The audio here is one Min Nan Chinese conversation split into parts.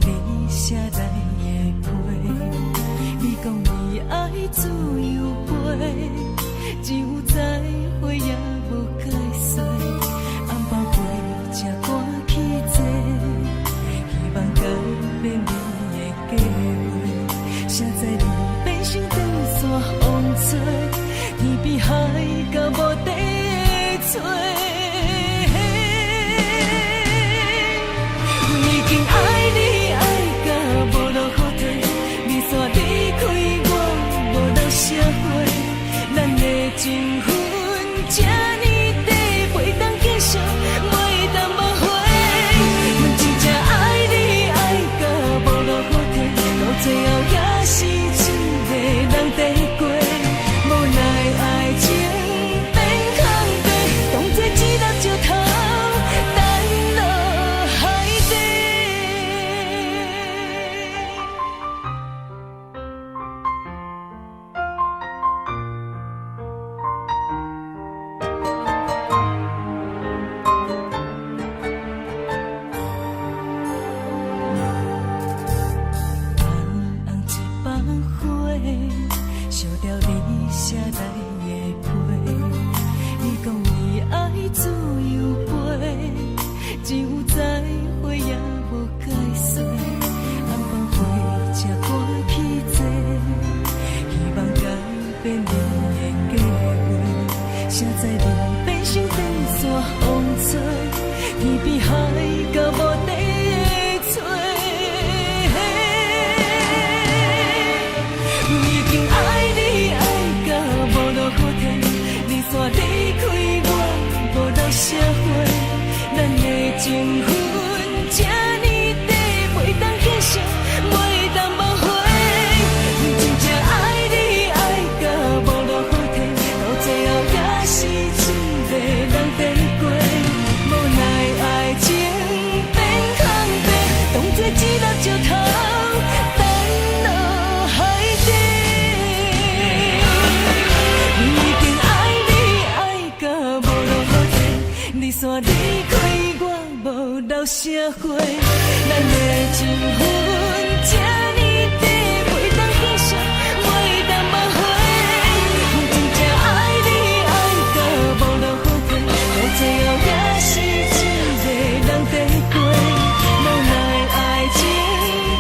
你寫來的批。你講你愛自由飛，只有再會也無解釋。红包飛車趕去坐，希望改變你的計劃。誰知你變成長線風吹，天邊海角無地找。已經愛你愛甲無路予退，你煞離開我無留啥話，咱的情分這呢短，袂當繼續，袂當挽回。阮真正愛你愛甲無路予退，到最後也是一個人在過，無奈愛情變空白，當作一粒石頭掷落海底。红红一放火，燒掉你寫來的批。你講你愛自由飛，只有再會也無解釋。紅包火車趕去坐，希望改變你的計劃。誰知你變成長線風吹，天邊海角無地找。已經愛你愛甲無路予退，你煞離開我無留啥話，咱的情分這呢短，袂當繼續，袂當挽回。阮真正愛你愛甲無路予退，到最後也是一個人在過，無奈愛情變空白，當作一粒石頭擲落海底。已經愛你愛甲無路予退，你煞離開我無留啥話，咱的情分這呢短，袂當繼續，袂當挽回。阮真正愛你愛甲無路予退，到最後也是一個人在過，無奈愛情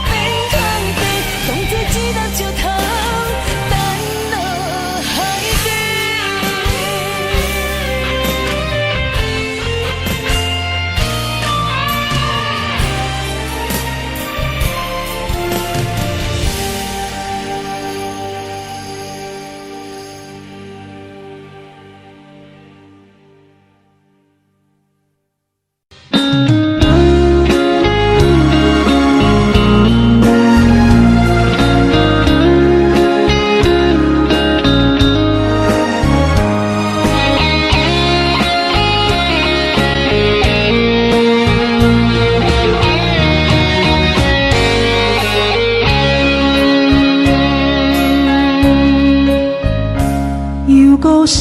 變空白，當作一粒石頭擲落海底。又閣是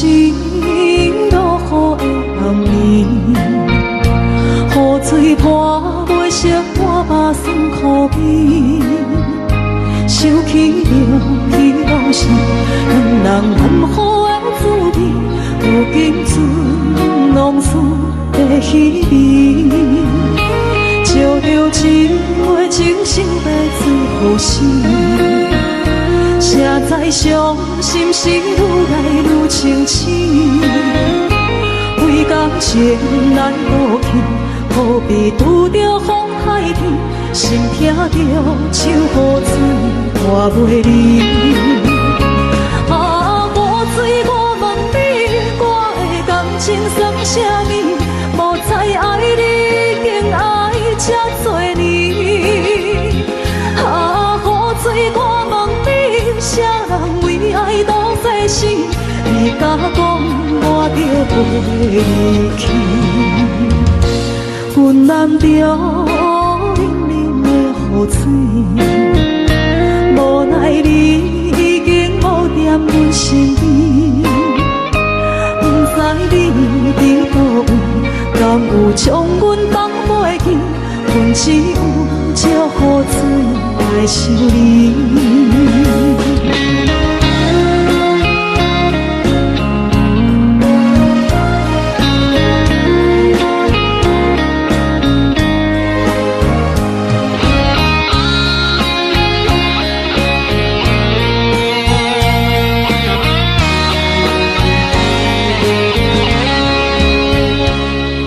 落雨的暗暝，雨水泼袂熄我目酸苦味。想起著彼往事，两人含糊的滋味，如今剩浓思的彼味。照著一个情想欲做予死。谁知傷心事愈來愈清醒，為感情難過去，好比拄著風颱天，心疼著像雨水拖袂離。啊，雨水，我問你，我的感情算啥物？無知愛你已經愛這多年。啊，雨水，我問你，啥人為愛當作死？你敢講我著袂離去？阮難著淋淋的雨水，無奈你已經無踮阮身邊，不知你佇佗位，敢有將阮放袂記？阮只有石雨水來想你。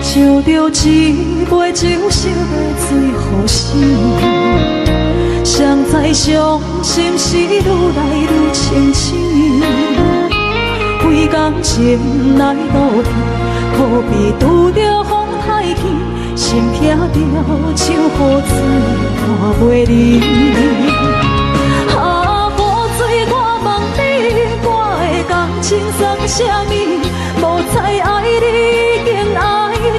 笑著一杯酒，想欲醉予死。誰知傷心事愈來愈清醒，為感情來賭氣，可比拄著風太輕，心疼著像雨水看袂離。啊，雨水，我問你，我的感情算啥物？無知愛你已經愛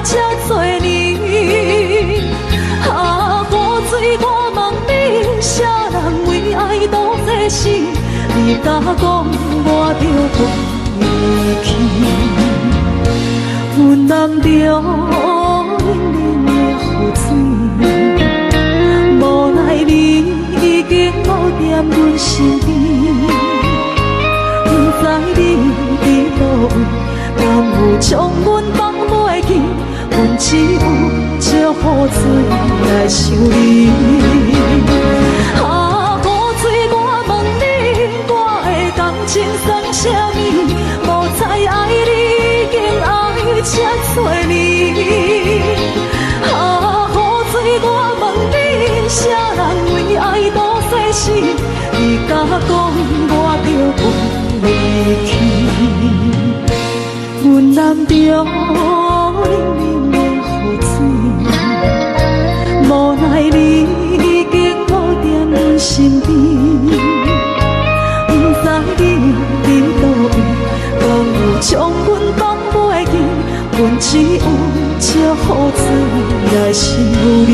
這多年。啊，雨水，我問你，啥人為愛賭這死？你敢講我著袂去？阮淋著冷冷的雨水，無奈你已經無踮阮身邊，不知你佇佗位，敢有將阮放袂記？阮只有石雨水來想你。啊，雨水，我問你，我的感情算啥物？無知愛你已經愛這多年。啊，雨水，我問你，啥人為愛賭生死？你敢講我著袂去？阮淋著冷冷的雨水，無奈你已經無踮阮身邊，不知你佇佗位，敢有將阮放袂記？阮只有石雨水來想你。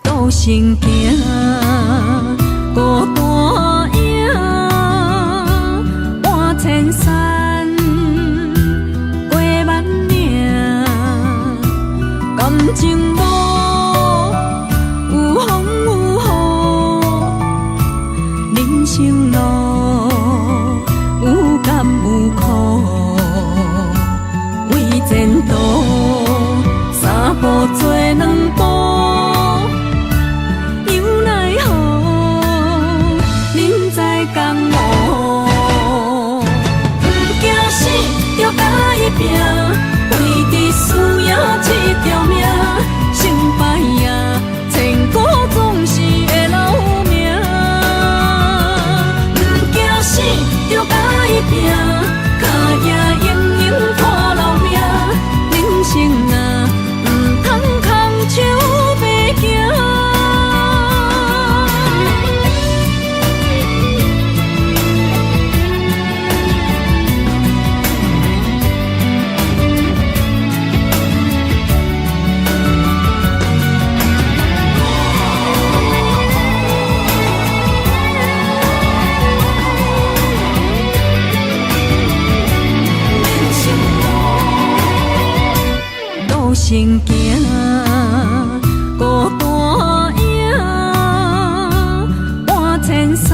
孤身行，孤單影，搬千山，過萬嶺，感情無有風有雨，人生路有甘有苦，為前途三步做兩步。又奈何，人在江湖，毋驚死，就共伊拚，為著輸贏這條命，成敗啊，千古總是會留名。毋驚死，就共伊拚，跤跡永永看留名。人生啊，毋通空手白行。人生路，孤身行，孤單影，搬千山，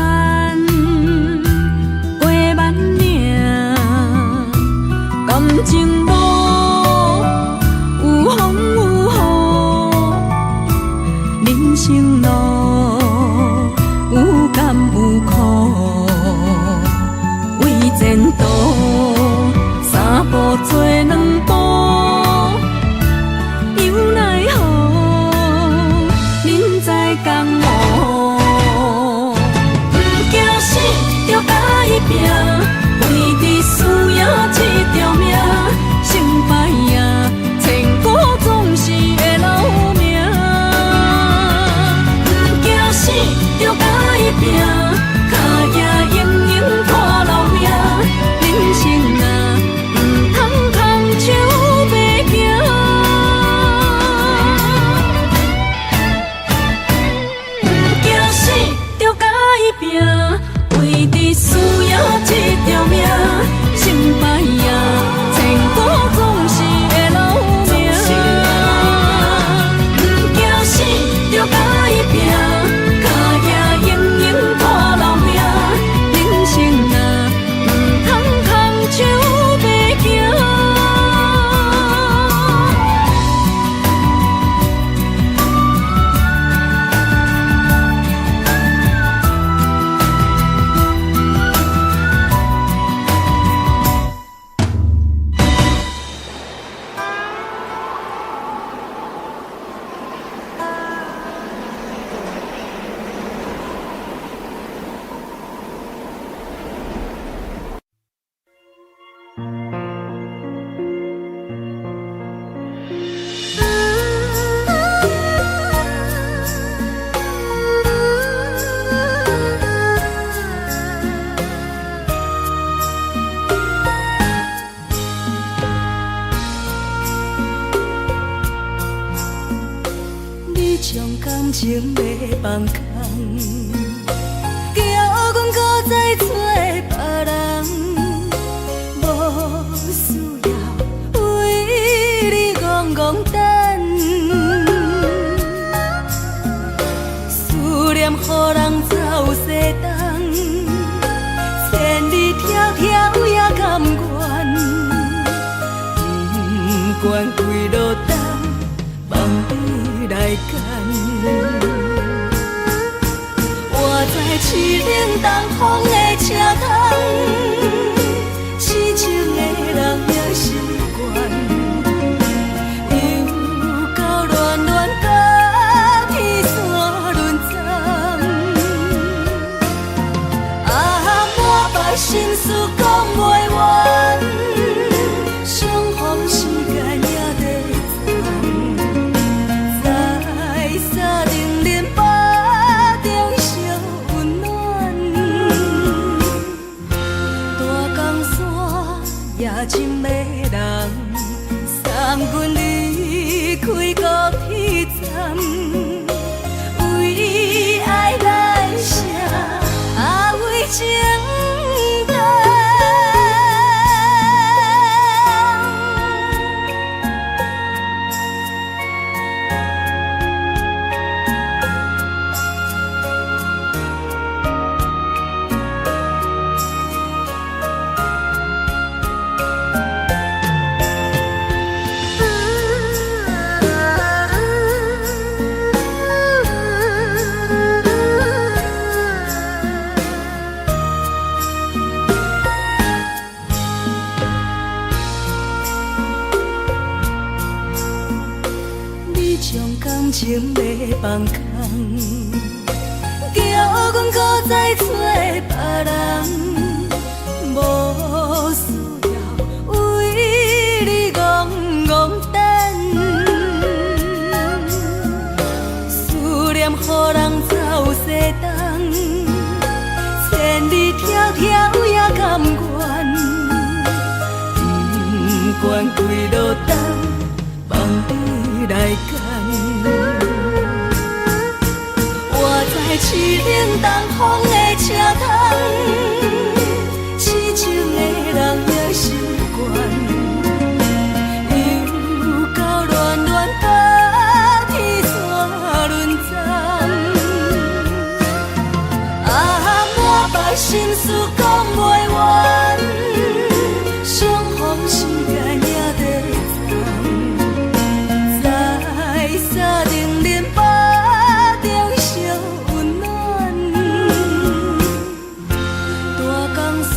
過萬嶺，感情無有風有雨，人生路有甘有苦，為前途三步做兩步。又奈何，人在江湖，毋驚死，就共伊拚，為著輸贏這條命，成敗你將感情欲放空，叫阮閣再找別人，無需要為你戇戇等，思念予人走西東，千里迢迢也甘願，不管幾落冬，放你來揀。我知凄冷東風的車窗，痴情的人也習慣，又到暖暖甲天山轮转，啊，满腹心事講袂完，相逢時間也短暫，在三重林腹中相溫暖，大江山也真迷人，送阮離開高鐵站，為愛來寫，啊為情等。你將感情欲放空，叫阮閣再找別人，無需要為你戇戇等，思念予人走西東，千里迢迢也甘願，不管幾落冬，放你來揀。我知凄冷東風的車窗，痴情的人也習慣，又到暖暖甲天山轮转，啊，满腹心事講袂完，相逢時間也短暫，在三重林腹中相溫暖，大江山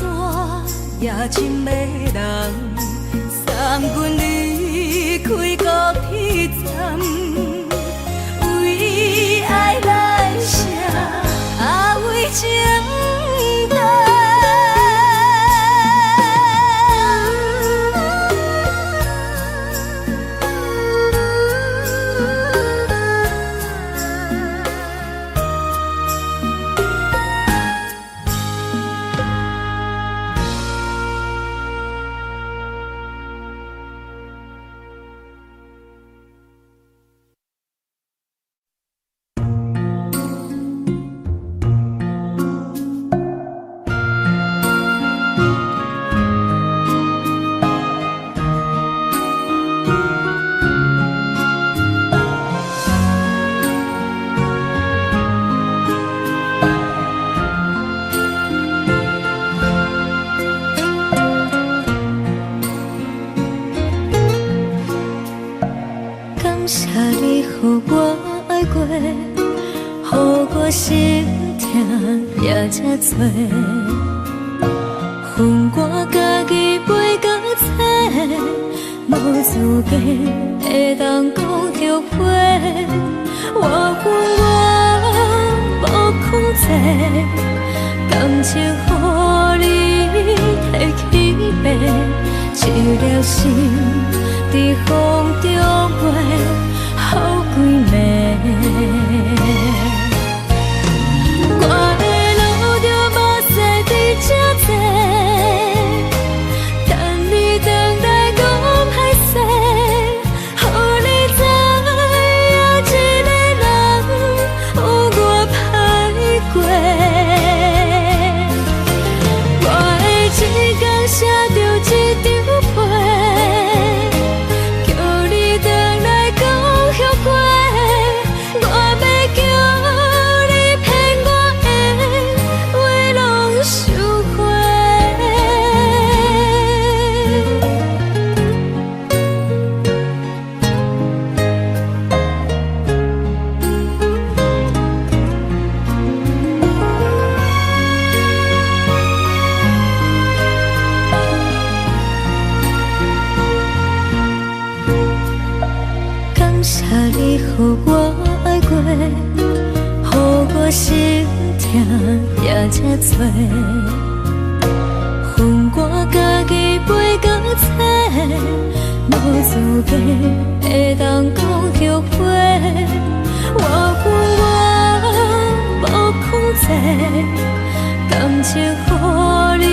也真迷人，送阮離開高鐵站，為愛來寫，啊為情等。感謝你予我愛過，予我心疼也這多，分我家己袂甲找，無資格會當講後悔。我恨我無控制，感情予你提去爬，疼才找。分我家己飞到册，無資格會當講後悔。我有我無控制，感情予你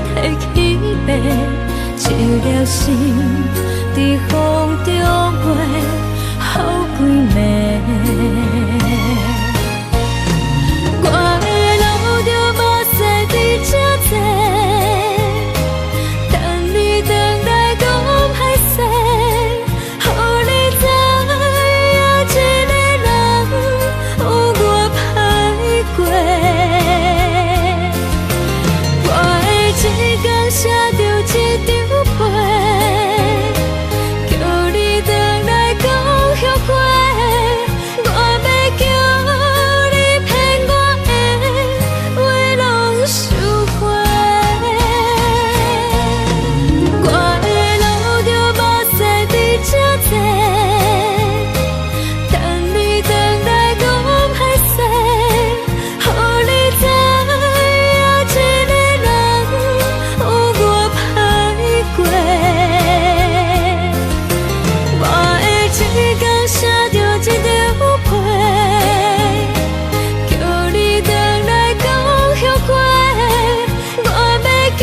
提去爬，一粒心佇風中飛好幾暝。我會流著目屎佇這坐，等你轉來講歹勢，予你知影一个人有偌歹過。我會一工寫著一張批，叫你轉來講後悔。我欲叫你騙我的話攏收回。我會流著目屎佇這坐，等你轉來講歹勢，予你知影一個人有偌歹過。我會一工寫著一張批，叫你轉來講後悔。我欲叫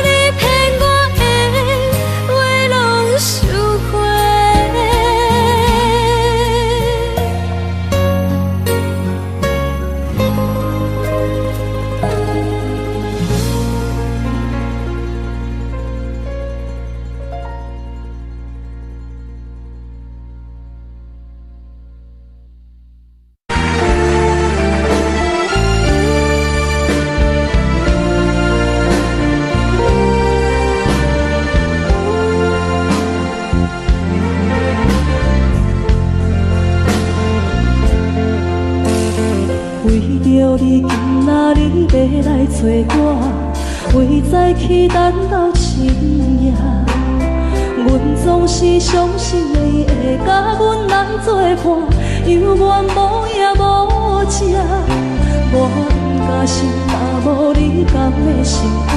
你騙我的話攏收回。為著你，今仔日欲來找我，為早起等到深夜。阮總是相信你會佮阮來作伴，猶原無影無跡。我不甘心，若無你敢會心肝，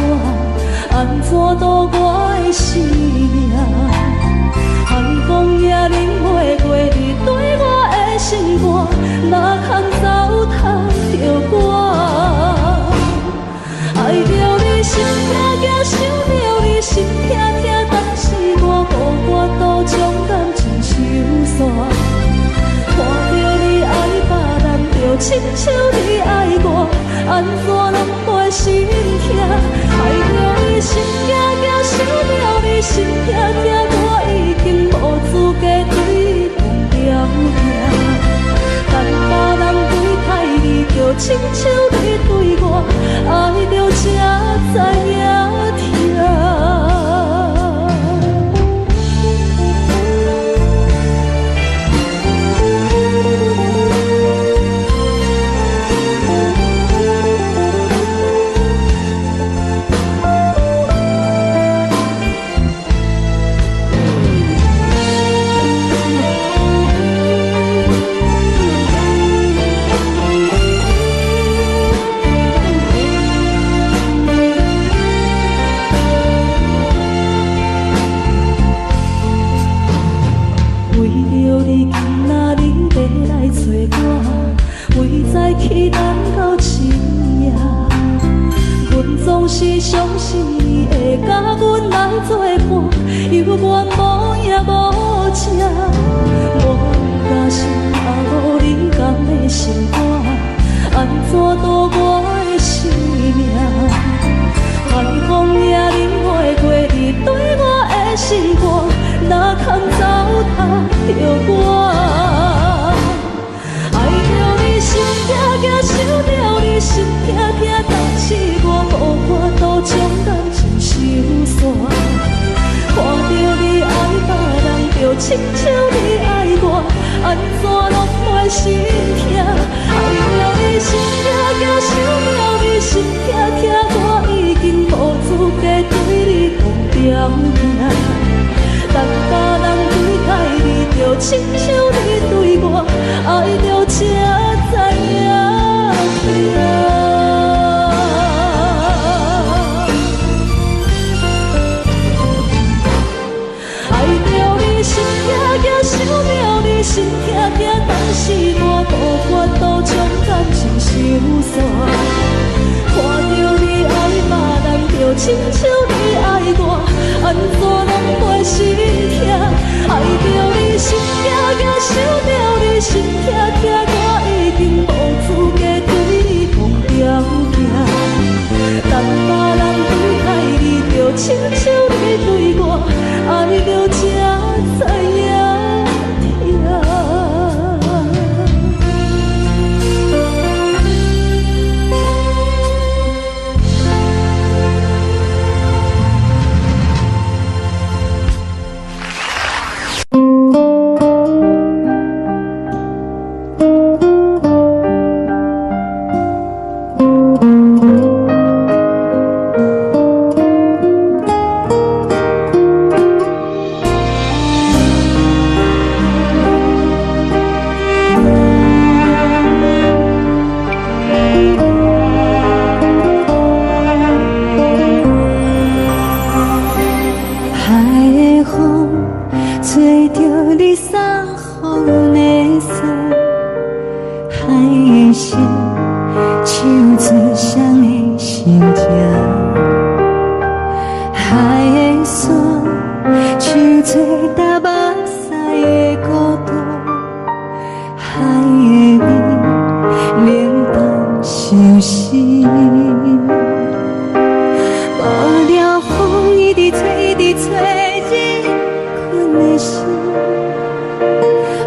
按怎度我的生命？寒風夜冷月月，你對我的心肝，哪通糟蹋著我？愛著你心痛痛，想著你心痛痛，但是我無法度將感情收煞。看著你愛別人，就親像你愛我，按怎攏袂心痛？愛著你心痛痛，想著你心痛痛，我已經無資格對你講條件。等別人對待你，就親像你對我，愛著才知影疼。為著你，今仔日欲來找我，為早起等到深夜。阮總是相信你會佮阮來作伴，猶原無影無跡。我不甘心，若無你敢會心肝，按怎度我的生命？寒風夜冷月月，你對我的心肝，哪通糟蹋著我？愛著你心痛痛，想著你心痛痛，但是我無法度將感情收煞。看著你愛別人，就親像你愛我，按怎攏袂心痛？愛著你心痛痛，想著你心痛痛，我已經無資格對你講條件。等別人對待你，就親像你對我，愛著才知影疼。煞。看著你愛別人，就親像你愛我，按怎攏袂心疼？愛著你心驚驚，想著你心痛痛，我已經無資格對你講條件。等別人對待你，就親像你對我，愛著才知影疼。海的風吹著你送予的衫，海的聲唱出誰的心情，海的沙唱出踏目屎的孤獨，海的味冷淡相思。無聊風一直吹，一直吹，你睏的心，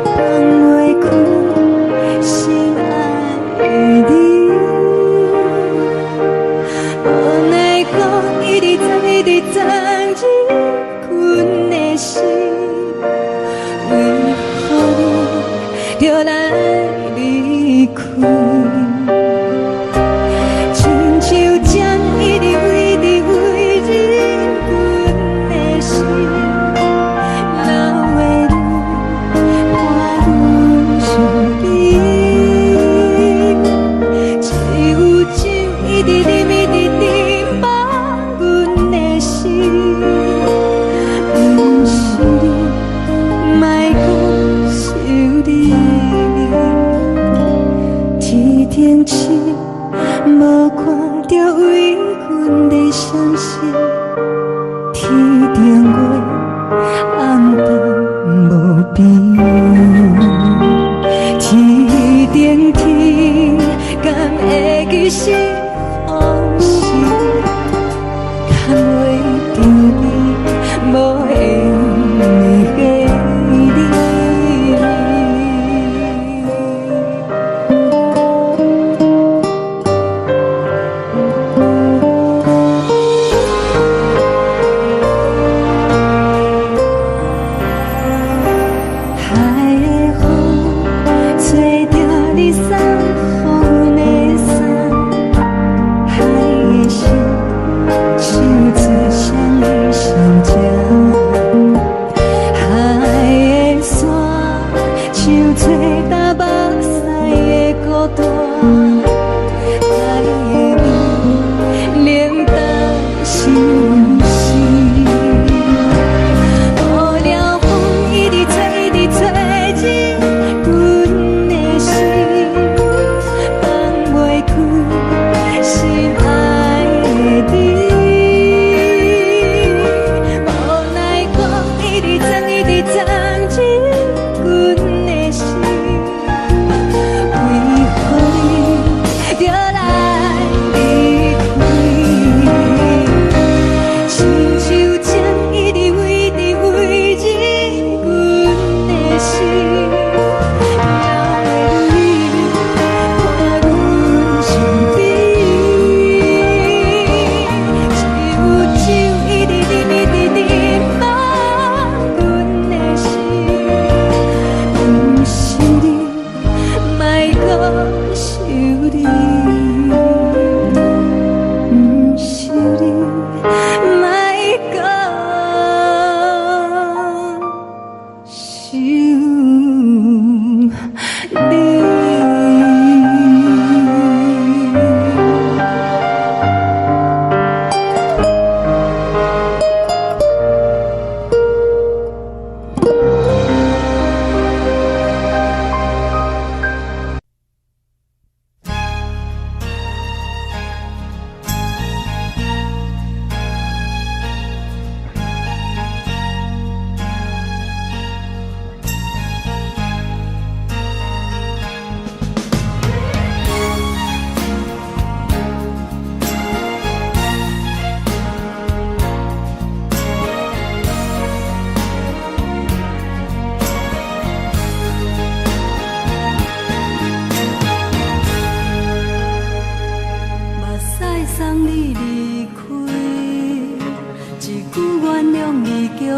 放袂開心愛的你。無奈風一直載，一直載。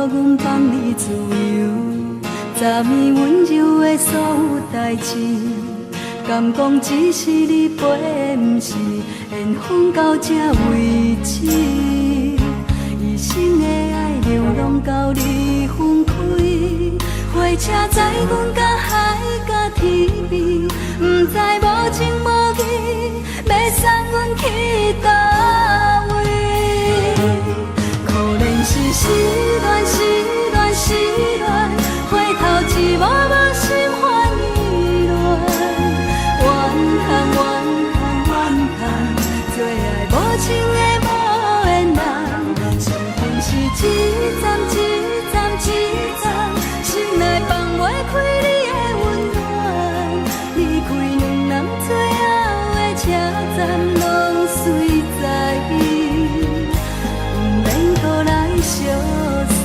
阮放你自由，昨暝温柔的所有代誌，敢講只是你陪，毋是緣分到這為止。一生的愛流浪到你分開，火車載阮到海角天邊，毋知無情無義，欲送阮去佗位。可憐是失戀，失戀，失戀，回頭一幕幕心煩意亂。怨嘆怨嘆怨嘆，做愛無情的無緣人，上恨是一站一站一站，心內放袂開你的溫暖。離開兩人最後的車站，攏隨在伊，毋免閣來相送。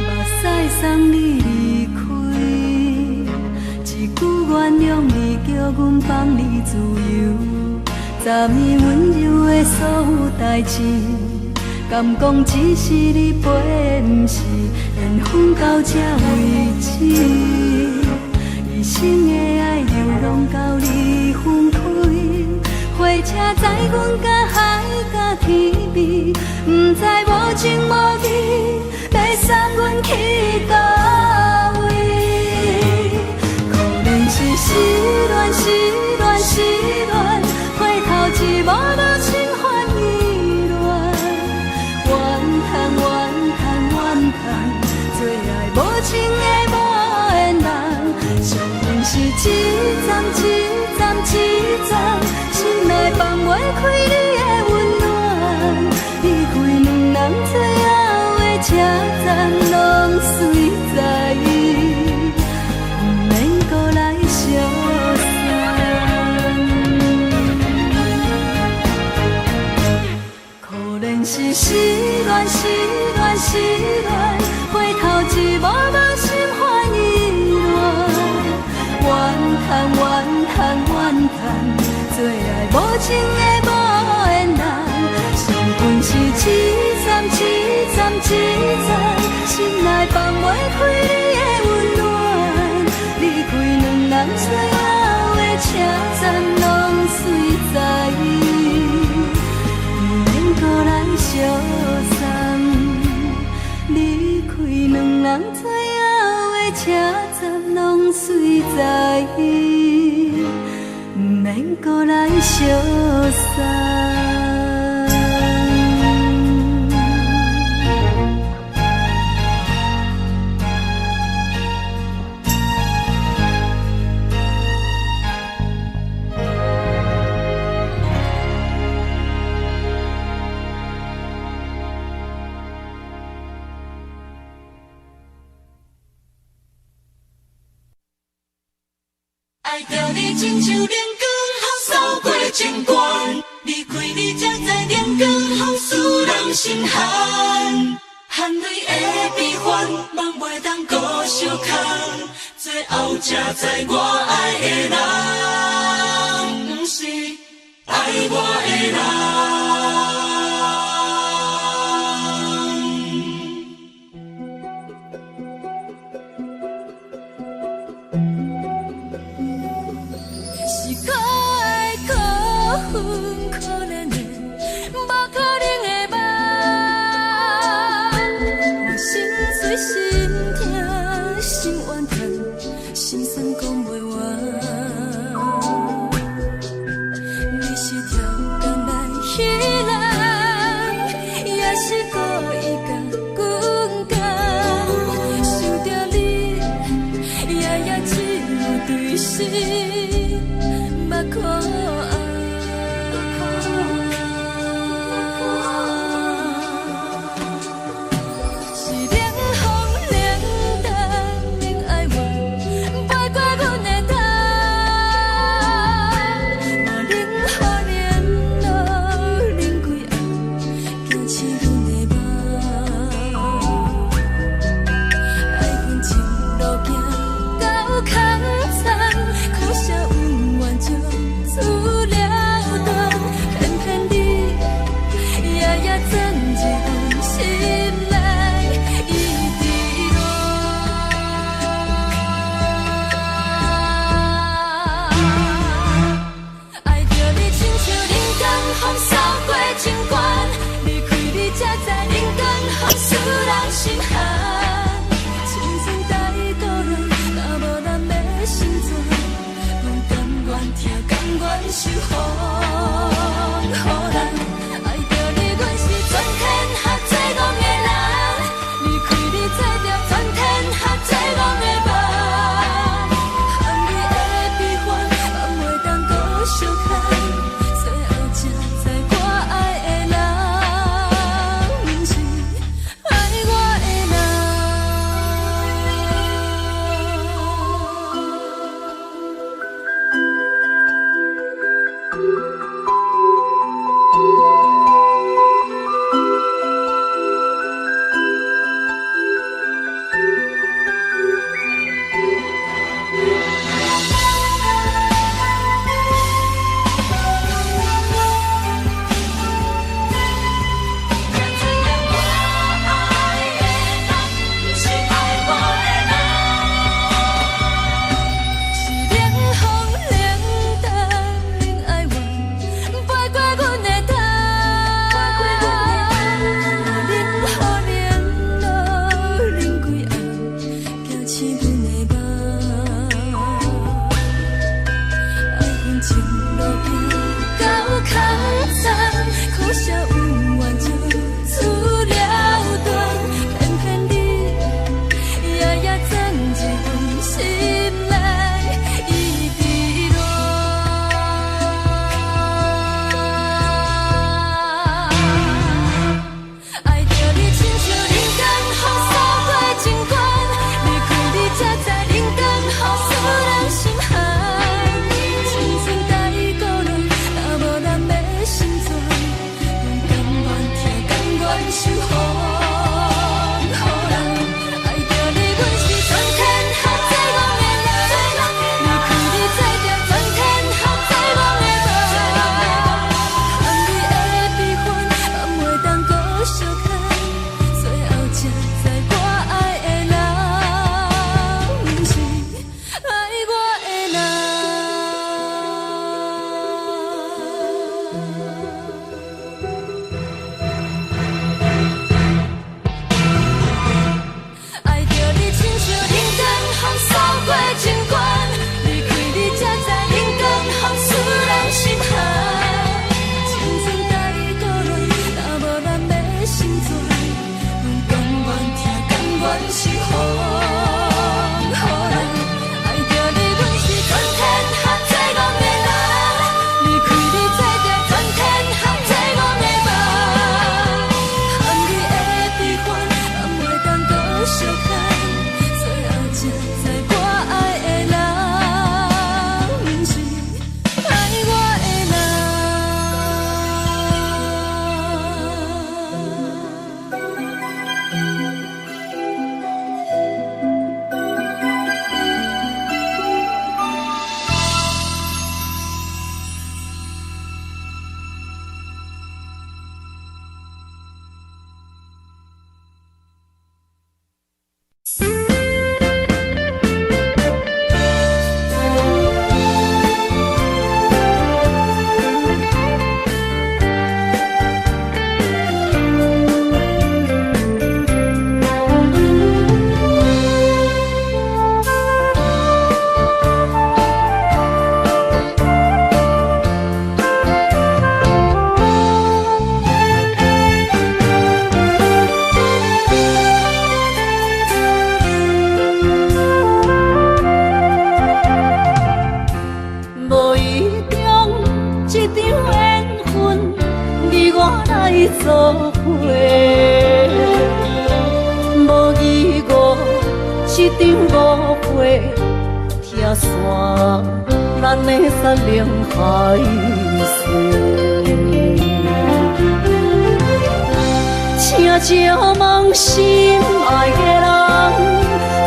目屎送你離開，一句原諒你，叫阮放你自由。昨暝溫柔的所有代誌，敢講只是你陪，毋是緣分到這為止。一生的愛流浪到你分開，火車載阮到海角天邊，毋知無情無義，欲送阮去佗位。可憐是失戀，失戀，失戀，回頭一幕幕心煩意亂。怨嘆怨嘆怨嘆，做愛無情的無緣人，上恨是一站一站一站，心內放袂開你的溫暖。離開兩人最後的車站，攏隨在伊，毋免閣來相送。可憐是失戀，失戀，失戀，回頭一幕幕心煩意亂。怨嘆怨嘆怨嘆，做愛無情的無緣人，上恨是一站一站一站，心內放袂開你的溫暖。離開兩人最後的車站，攏隨在伊，毋免閣來相送。離開兩人最後的車站，攏隨在伊，毋免閣來相送。愛著你親像冷光予掃過情關，離開你才知冷光予使人心寒，含淚的悲歡，夢袂當閣相空，最後才知我愛的人，毋是愛我的人。是可愛可恨可憐的，無可能的夢。我心碎心痛心怨叹，心酸講袂完。你是超工來來做伙。無疑誤，這場誤會，拆散咱的山盟海誓。請借問心愛的人，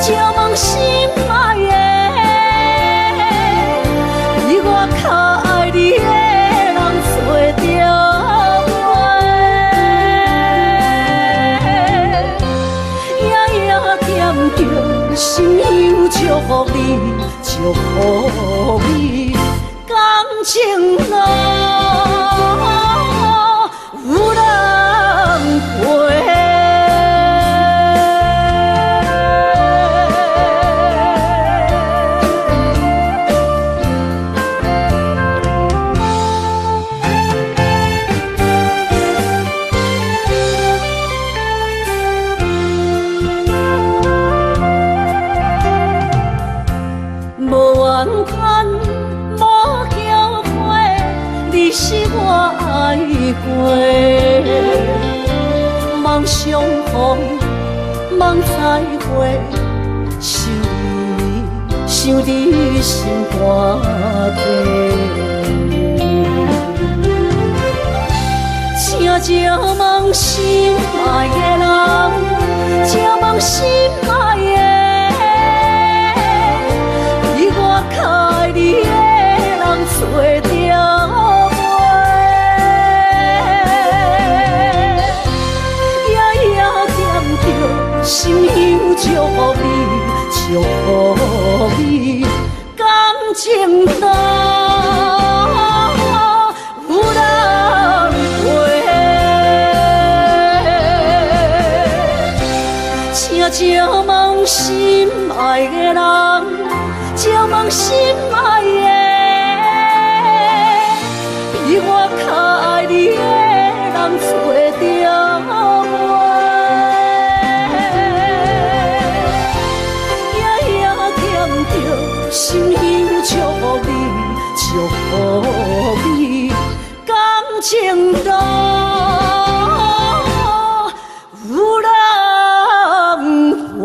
借問心愛的，比我較愛你的人找著袂？夜夜惦著心香祝福你，祝福你，感情路有人陪。無怨嘆，無後悔，你是我愛過。望相逢，望再會，想你，想你心肝底。請借問心愛的人，借問心愛的，比我較愛你的人找著袂？夜夜惦著心香祝福你，祝福你，感情路有人陪。請借問心愛的人，借問心愛的，比我較愛你的人找著袂？夜夜惦著心香祝福你，祝福你，感情路有人陪。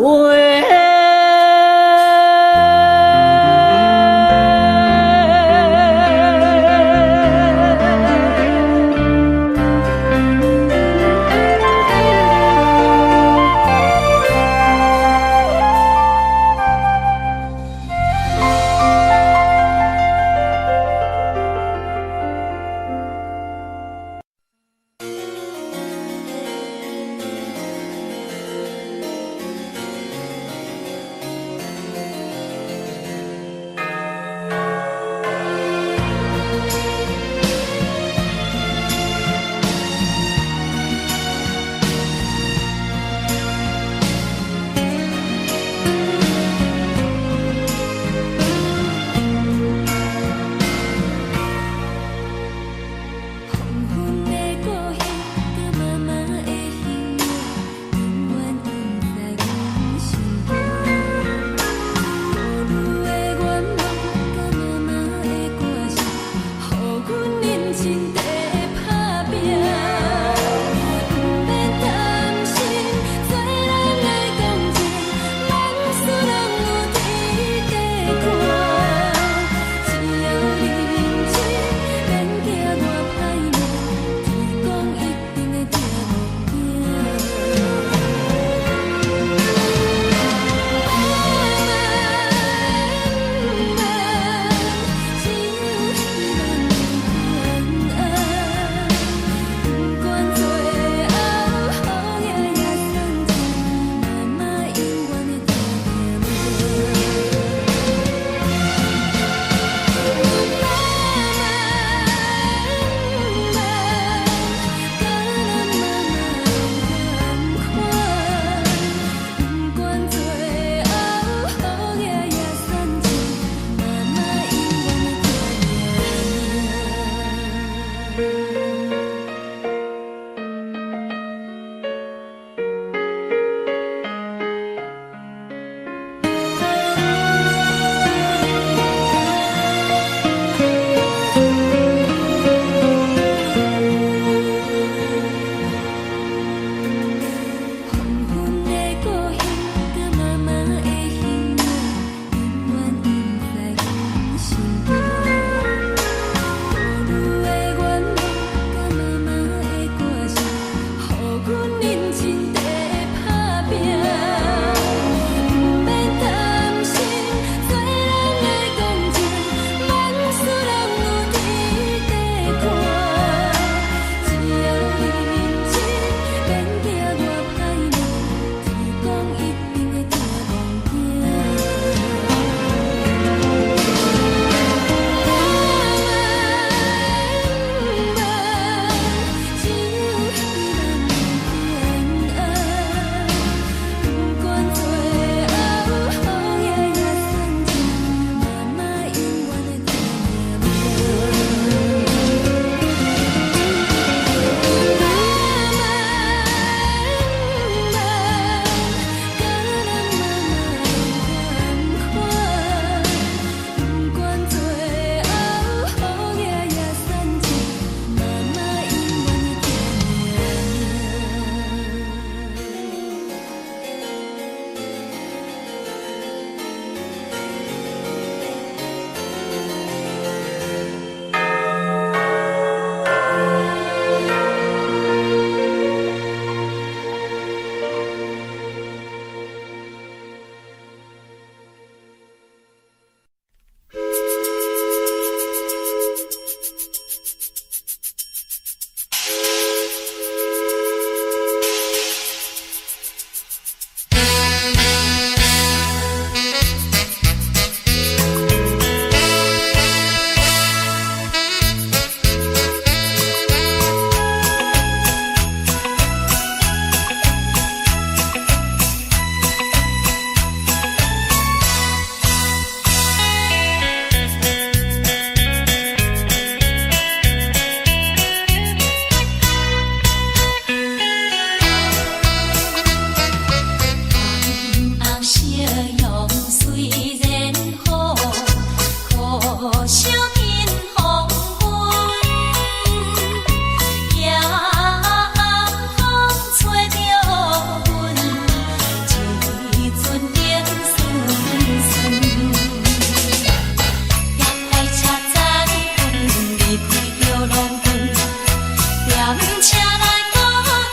車內孤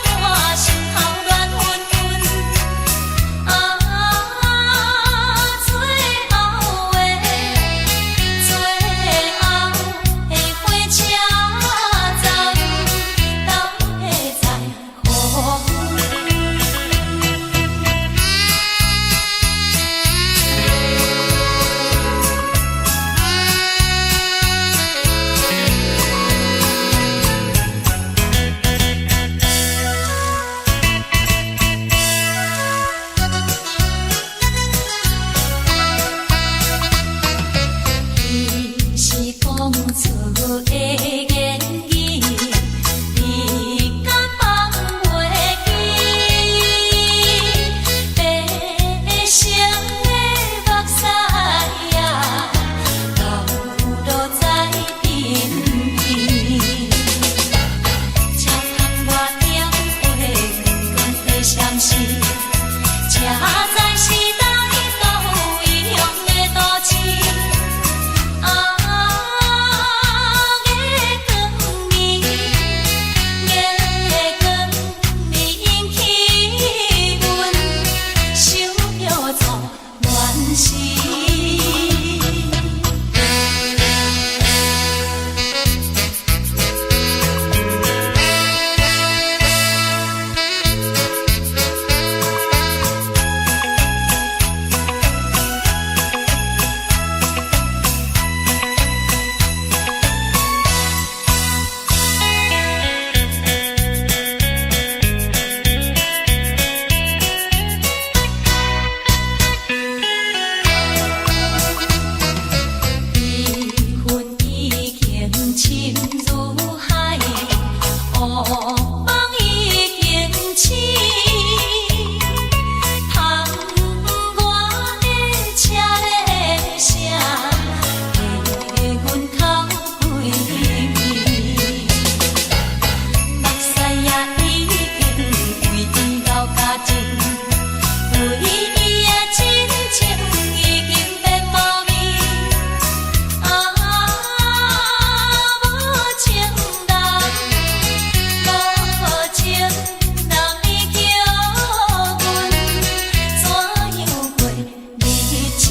單，心頭亂紛紛。啊，最後的最後的火車站，敢會再予阮？彼是講出的言語，你敢放袂記？白色的目屎啊，流落在鬢邊。車窗外燈火光光的閃烁，這才是來到異鄉的都市。啊，月光暝，月光暝引起阮想著初戀時。悲恨已經深如海，烏夢已經醒。窗外的車鈴聲，替阮哭規暝。目屎也已經為伊流乾淨，為伊的真情已經變無味。啊，無情人，無情人，你叫阮怎樣過日子？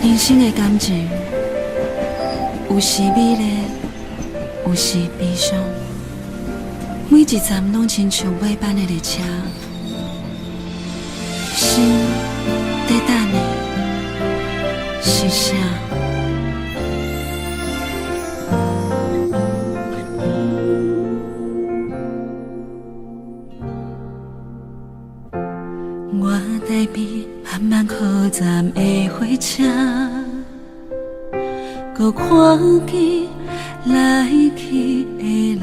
人生的感情，有時美麗，有時悲傷，每一站攏親像尾班的列車，心佇等的是啥？我台北慢慢靠站的火車，閣看見來去的人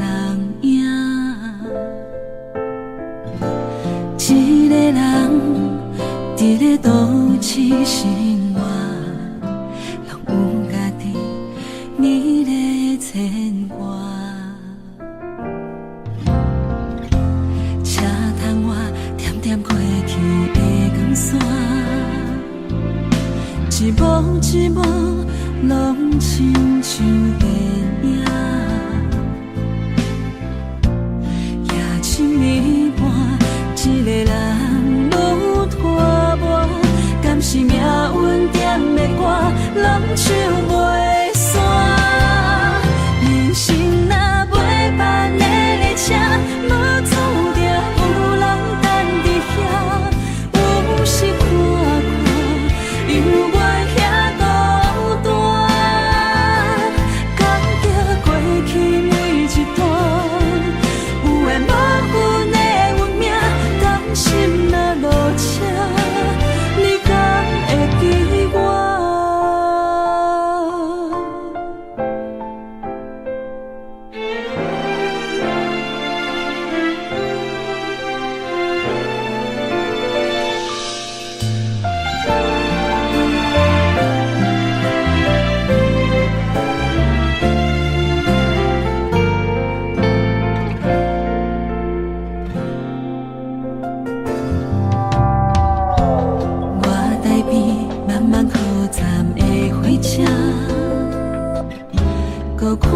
影，一個人佇咧都市生活，攏有家己美麗的牽掛。車窗外點點過去的光線，一幕一幕攏親像電影。夜深暝半，一個人愈拖磨，敢是命運點的歌，攏唱袂煞。人生若尾班的列車，無注定有人等佇遐，有時看看，猶原遐孤單。敢閣看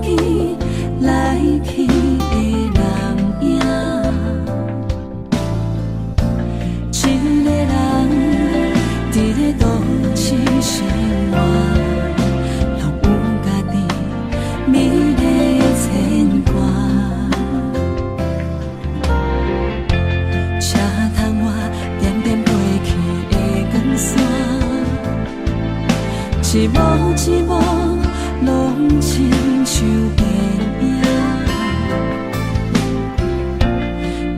見來去的人影。一个人佇咧都市生活，攏有家己美麗的牽掛。車窗外點點過去的光線，一幕一幕攏親像電影。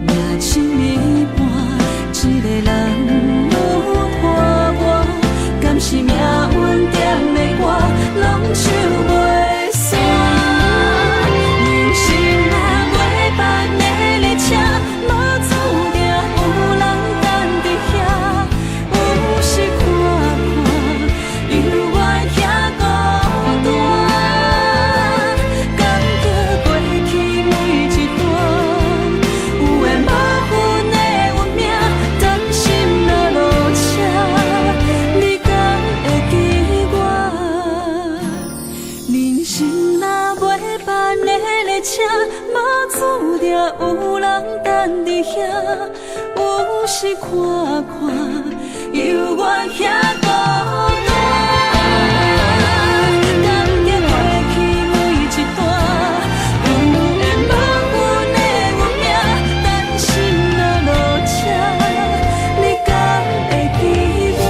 命像一半，一个人愈拖我，敢是命運踮的歌，攏唱袂煞。人生若袂班的列車，無注定有人等佇遐，有時看看，猶原遐孤單。感激過去每一段，有緣無份的運命，擔心若落車，你敢會記我？人生若袂班的列車，無注定有人等佇遐，有時看看，猶原遐孤單。感激過去每一段，有緣無份的運命，擔心若落車，你敢會記我？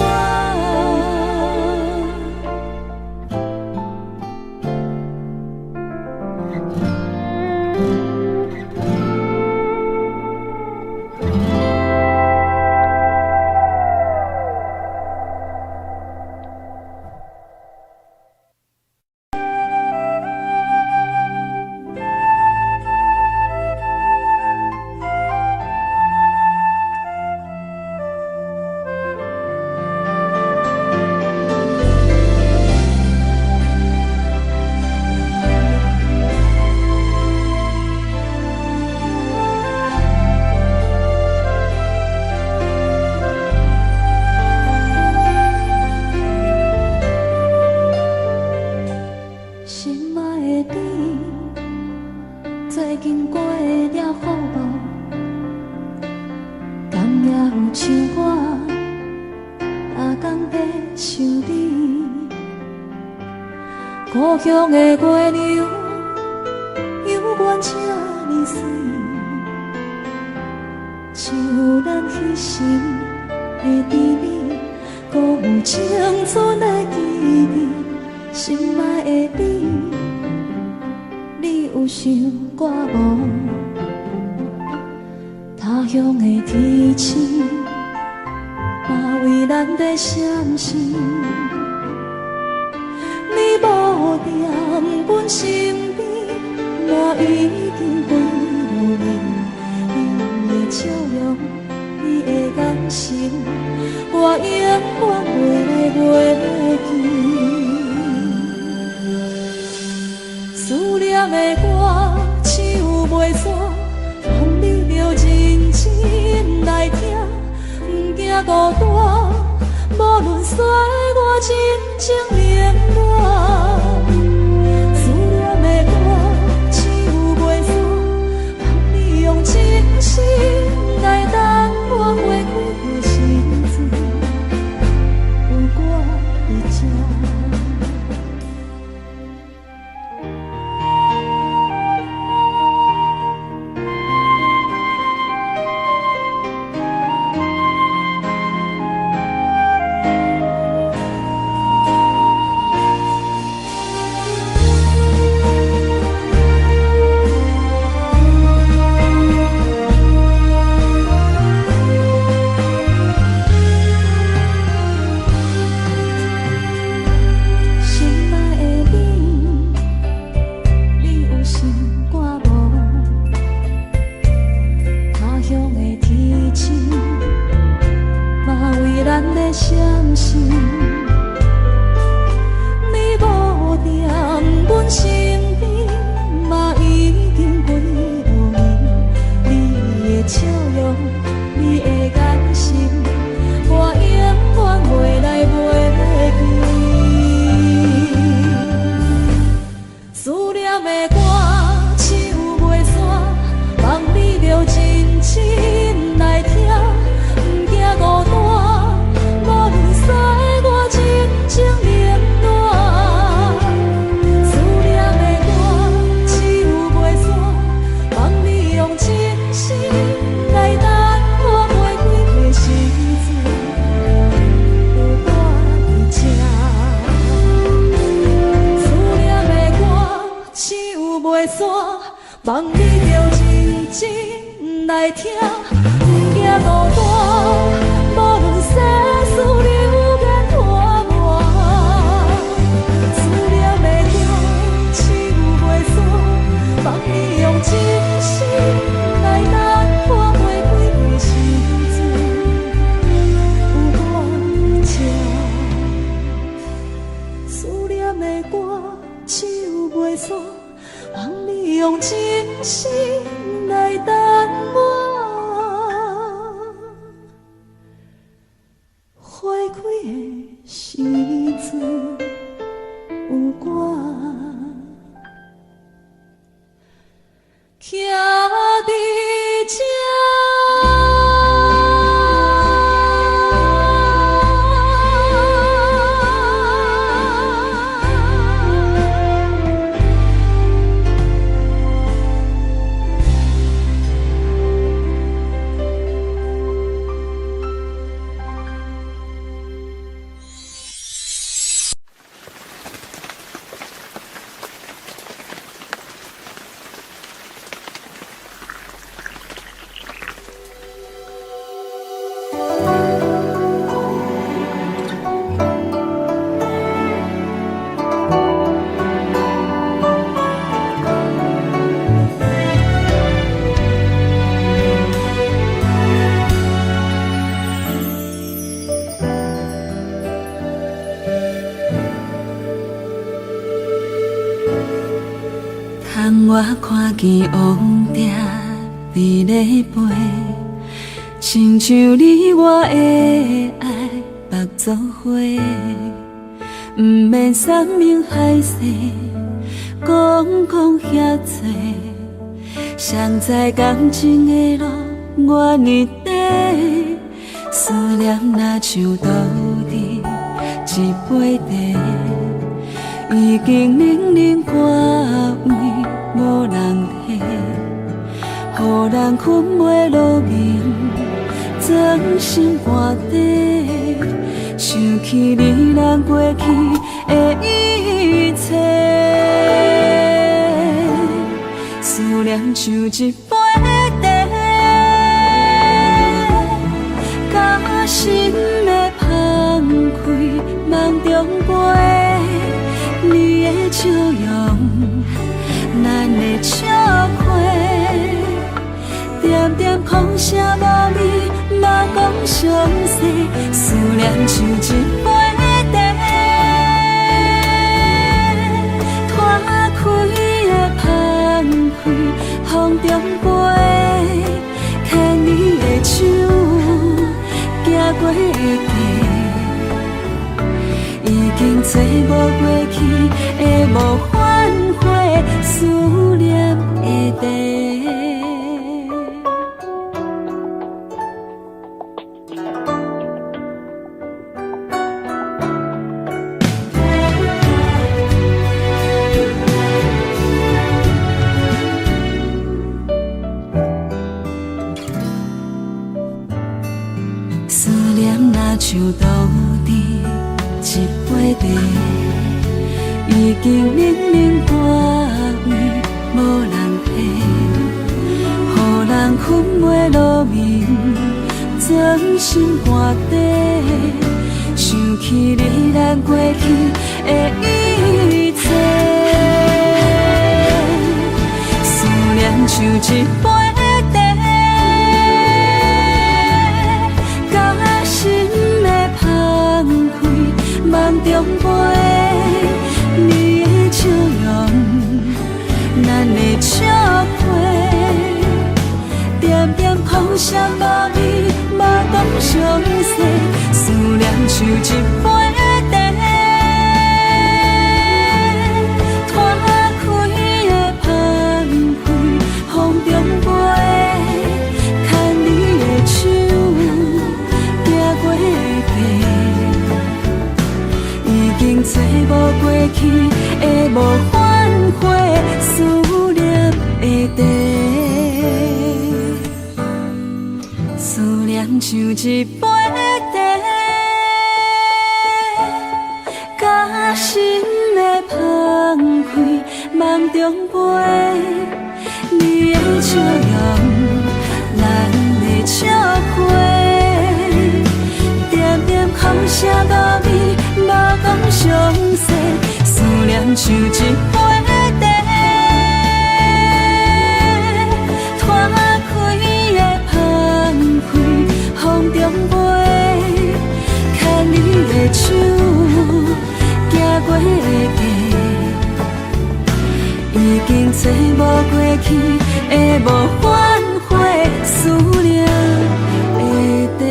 心愛的你，最近過了好無？敢也有像我，逐工在想你？故鄉的月亮，猶原這呢媠，像咱彼時的甜蜜，閣有青春的記憶。心愛的你，你有想我無？他鄉的天星，嘛為咱在閃烁。你無踮阮身邊，嘛已經幾落年。你的笑容，你的眼神，我永遠袂來袂記。思念的歌唱袂煞，望你著認真來聽，毋驚孤單，無論歲月真情冷暖。思念的歌唱袂煞，望你用真心來等我花開的時陣，有我佇這。望你著認真來聽，毋驚孤單，無論世事流言拖磨，思念的歌唱袂煞，望你用真心來等我花開的時陣，有我這。思念的歌唱袂煞，望你用真心來等我。花開的時陣有我徛佇這。当我看見王蝶佇咧飛，親像你我的愛縛做伙，毋免山盟海誓，講講遐濟，誰知感情的路偌呢短，思念若像倒佇一杯茶，已經冷冷寒位無人提，予人睏袂落眠，裝心肝底，想起你咱過去的一切，思念像一杯茶，佮心的芳開夢中飛，你的笑容，咱的笑話，點點空聲無味，嘛講詳細，思念像一杯茶，拖開的芳開，風中飛，牽你的手，行過的街，已經找無過去的無反悔，思念的茶。思念若像倒佇一杯茶，已經冷冷寒位無人提，予人睏袂落眠，裝心肝底，想起你咱過去的一切，思念像一杯茶，佮心的芳開夢中飛，你的笑容，咱的笑話，點點空聲無味，嘛講詳細，思念像一杯茶，拖開的芳開風中飛，牽你的手，行過的街，已經找無過去的無反悔，思念的茶，思念像一杯茶，佮心的芳開夢中飛，你笑容，咱的笑话，点点空声无味，无讲详细，思念像一杯茶，拖开的芳菲，风中飞，牵你的手，行过的街。已经找无过去，会无反悔思念的茶。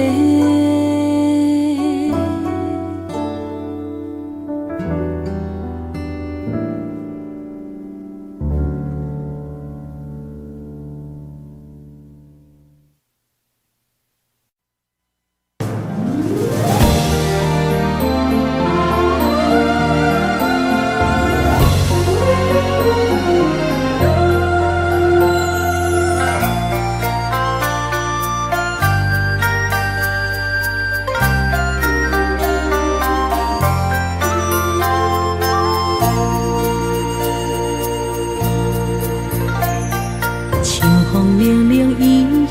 秋风凉凉，异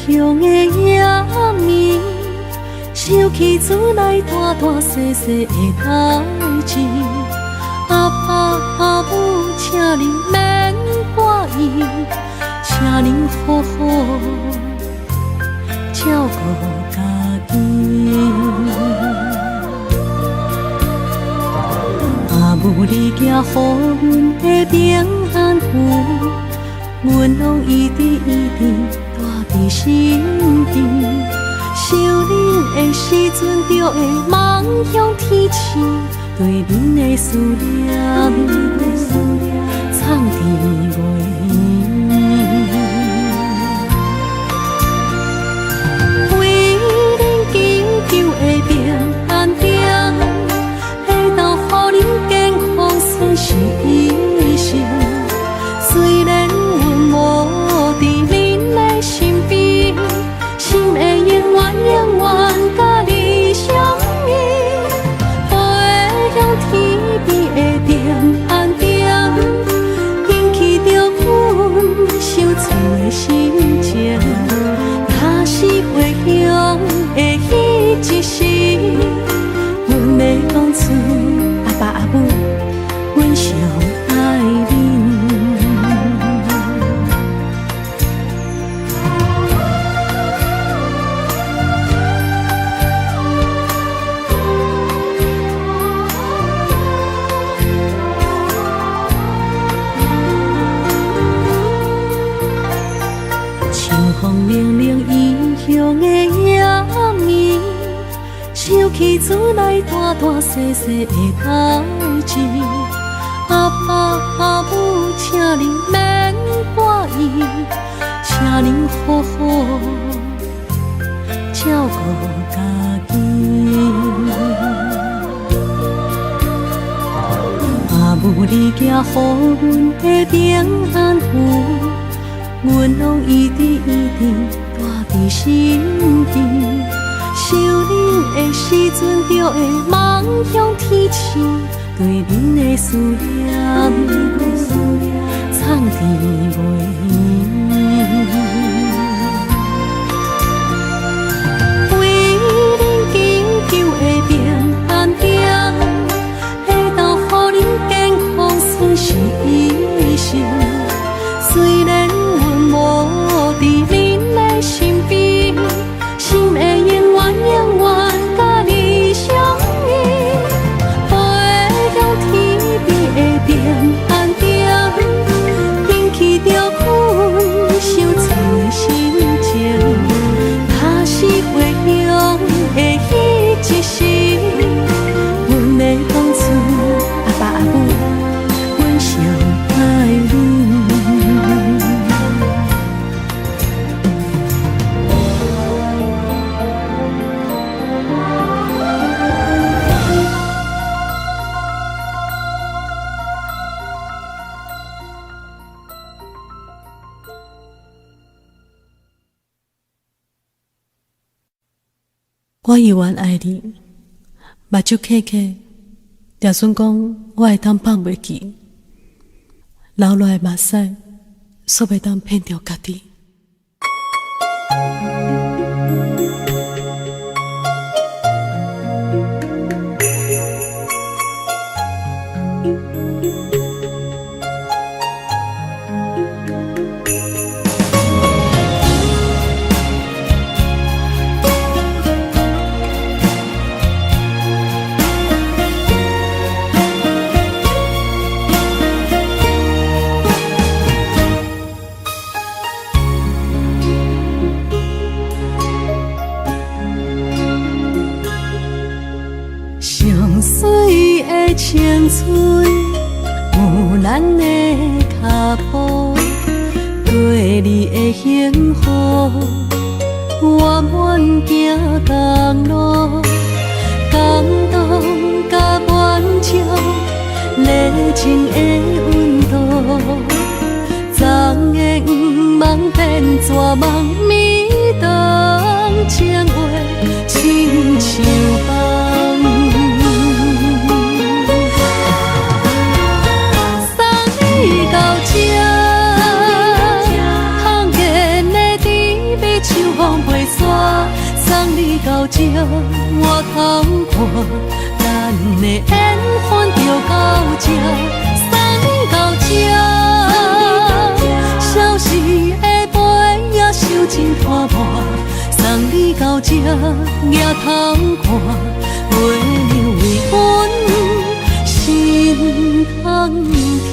乡的夜暝，想起厝内大大细细的代誌。阿爸阿母，请恁免挂意，请恁好好照顧家己。阿母你寄予阮的平安符，阮攏一直一直帶佇身邊。想恁的時陣，就會望向天星，對恁的思念，藏佇袂圆。為恁祈求的平安鼎，會當予恁健康順遂一生。雖然阮無佇恁的身邊，心會永遠永遠佮你相依。飛向天邊的平安鼎，引起著阮想厝的心情。若是回鄉的彼一時，阮會講出阿爸阿母，阮上愛恁。秋風涼涼，異鄉的夜暝，想起厝內大大細細的代誌。阿爸阿母，請恁免掛意，請恁好好照顧家己。阿母你寄予阮的平安符，阮攏一直一直帶佇身邊。想恁的時陣，就會望向天星，對恁的思念，藏佇袂圓。為恁祈求的平安鼎，會當予恁健康順遂一生。雖然阮無佇恁的身邊，心會永遠永遠佮你相依。飛向天邊的平安鼎，引起著阮想厝的心情。若是回鄉的彼一時，阮會講出阿爸阿母，阮上愛恁。我猶原愛你，目睭瞌瞌，就算講我會當放袂記，流落來的目屎，煞袂當騙著家己。上水的青春，有咱的脚步，对你的幸福，我愿行同路，感动甲满足，热情的温度，昨的愿望变绝望，暝长情话亲像梦。送你到这，空见的甜蜜像风飞散。送你到这，我通看，咱的缘分就到这。送你到这，消失的背影受尽拖磨。送你到这，举头看，月亮为阮心通疼。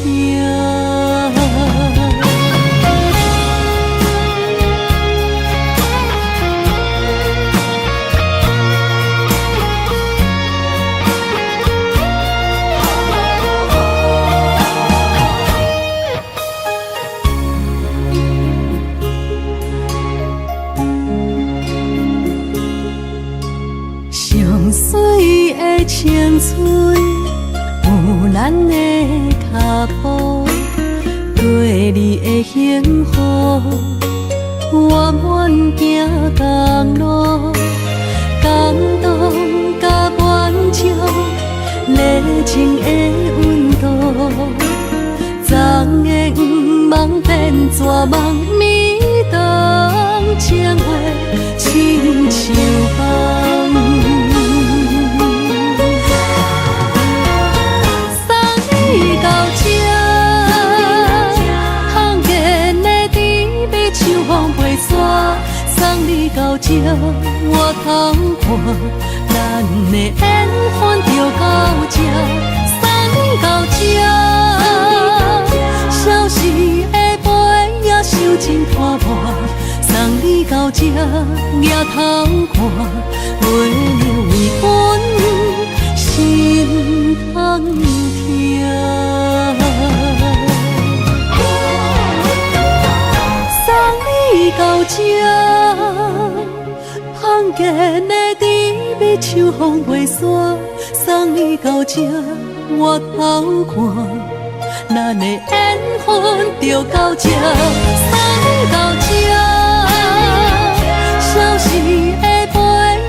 上水的青春，有咱的脚步，对你的幸福，我愿行同路，感动甲满足，热情的温度，昨的愿望变绝望，暝长情话亲像梦。送你到这，空见的甜蜜像风飞散。送你到这，我通看，咱的缘分就到这。送你到这，消失的背影受尽拖磨。送你到这，举头看，月亮为阮心通疼。送你到这，空见的甜蜜像风飞散。送你到这，我头看，咱的缘分就到这。送你到这，消失的背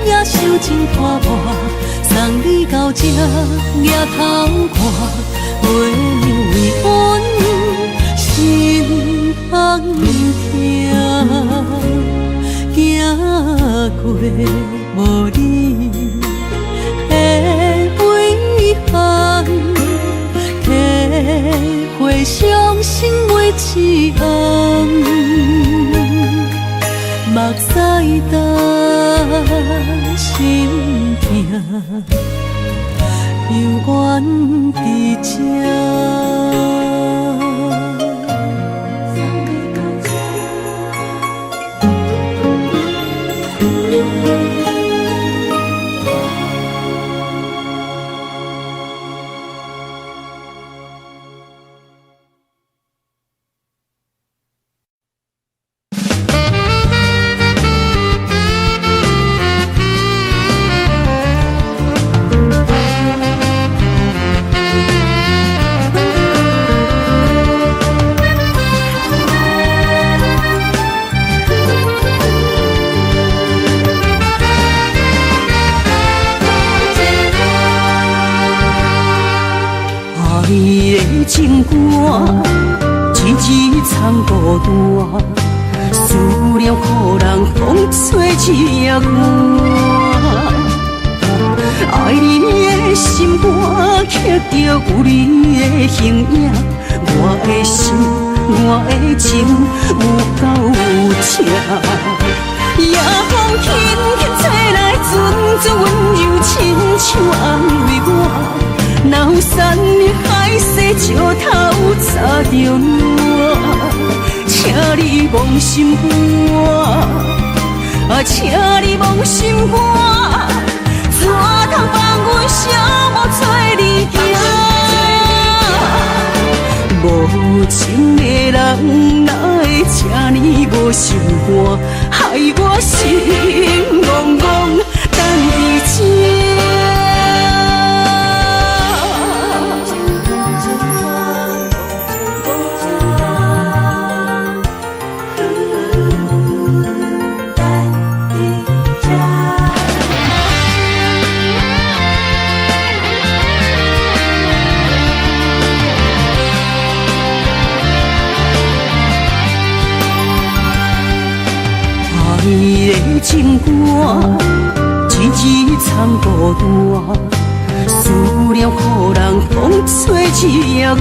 影受尽拖磨。送你到这，举头看，月亮为阮心通疼。行过无你的遗憾，体会伤心每一行，目屎干，心痛，犹原伫这。爱的情歌，一日藏孤单，思念予人风吹一夜寒。愛你的心肝，刻著有你的形影。我的心，我的情，有夠有痛。夜風輕輕吹來，陣陣溫柔，親像安慰我。若有山盟海誓，石頭砸著我，請你忘心肝，啊，請你忘心肝，怎通放阮寂寞做你行？無情的人哪會這呢無心肝，害我心戇戇等佇這。愛的情歌，一字藏孤單，思念予人風吹日夜寒。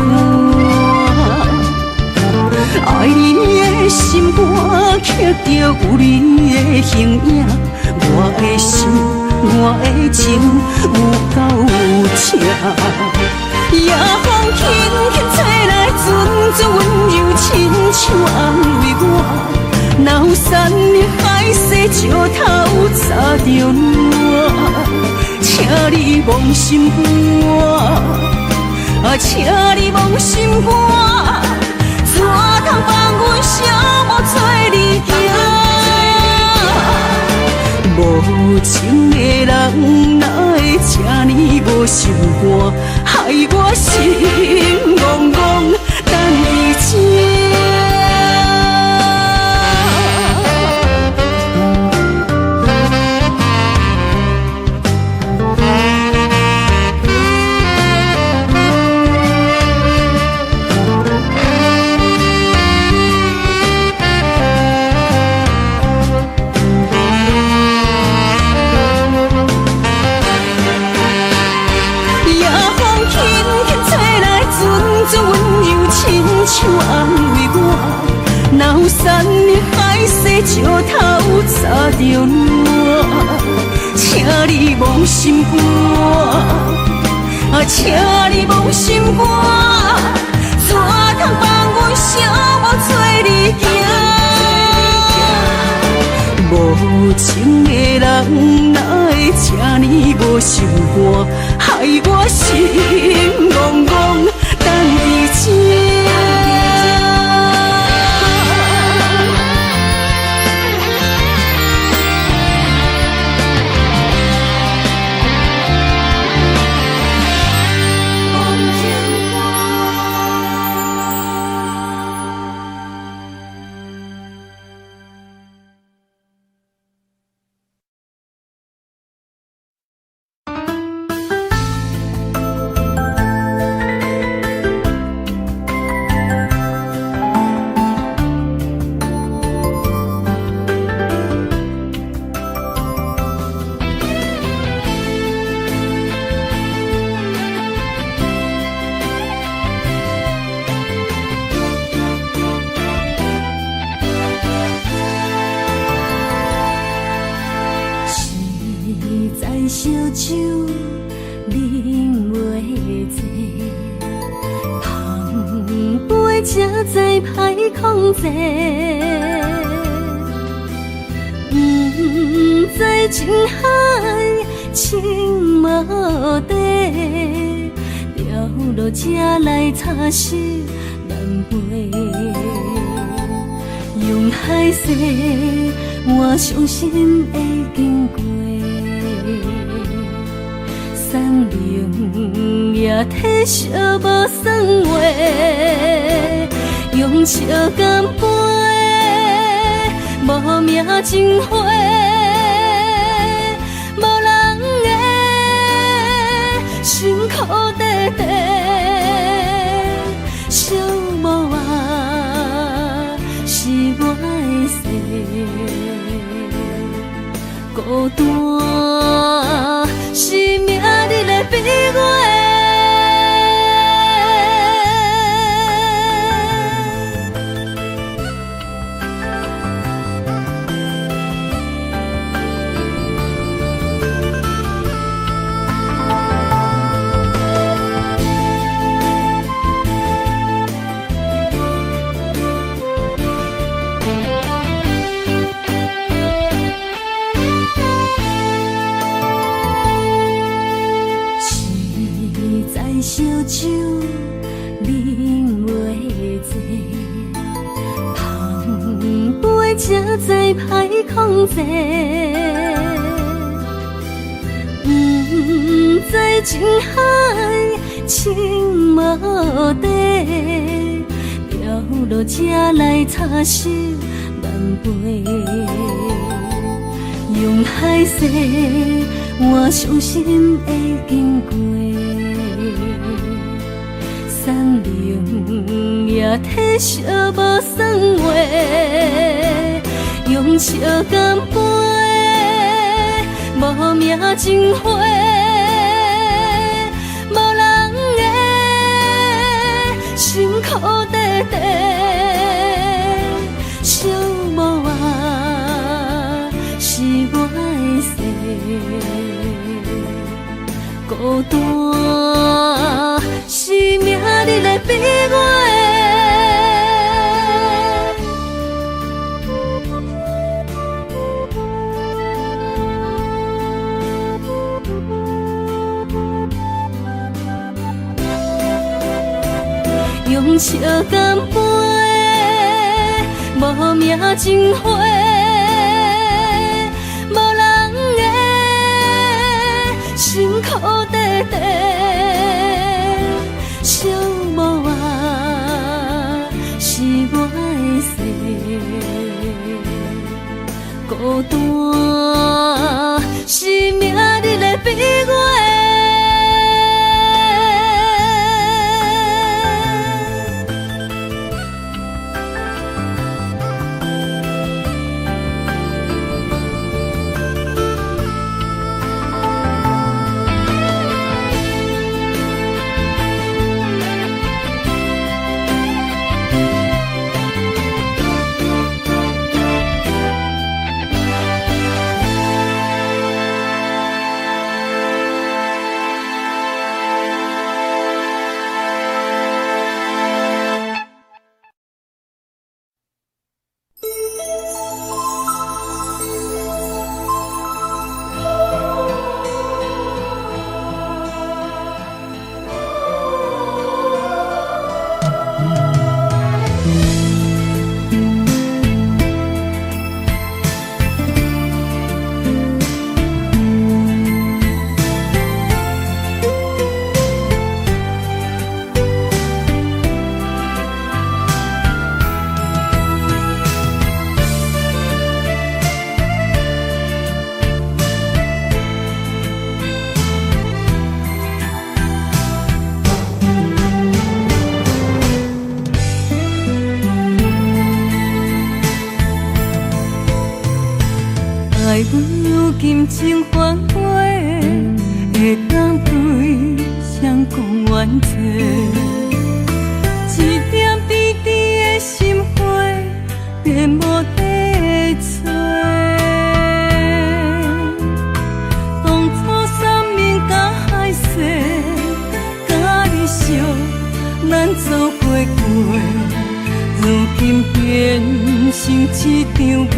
愛你的心肝，刻著有你的形影。我的心，我的情，有夠有痛。夜風輕輕吹來，陣陣溫柔，親像安慰我。若有山盟海誓，石頭砸著我，請你忘心肝，啊，請你忘心肝，怎通放阮寂寞做你行？無情的人哪會這呢無心肝，害我心戇戇等佇這。像安慰我，若有山盟海誓，石頭砸著我，請你忘心肝，啊，請你忘心肝，怎通放阮寂寞做你行？無情的人哪會這呢無心肝，害我心戇戇等佇這。燒酒啉袂醉，碰杯才知歹控制。不知情海深無底，掉落這來插死難飞。用海誓换伤心的经过。送灵也体惜无算话，用笑干杯，无名情花，无人的辛苦短短，寂寞啊，是我的世，孤单是命。才知歹控制。毋知情海深無底，飘落這來擦濕万杯，用海誓換傷心的經過，山明也体惜無算話，用笑干杯，無名情花，無人的辛苦短短，寂寞啊，是我的世，孤單是命日的悲哀。用笑干杯，無名情花，無人的辛苦短短，寂寞啊，是我的世，孤單是命日的悲哀。愛如今情反悔，會當對誰講怨嗟？一點甜甜的心花，變無地找。當初山盟佮海誓，佮你相，咱做伙過，如今變成一場夢。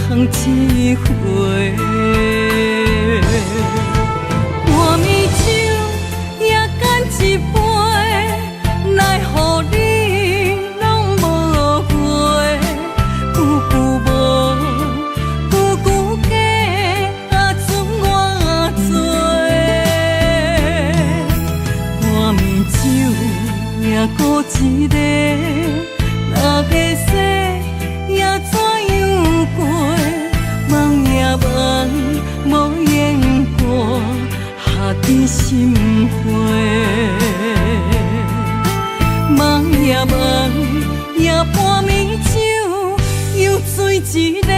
空一回，半暝酒也干一杯，奈何你攏無回，句句無，句句假，啊賰偌濟。半暝酒也孤一个，若会使也怎樣過？夢也夢，無言過，下伫心花。夢也夢，也半暝酒，又醉一个。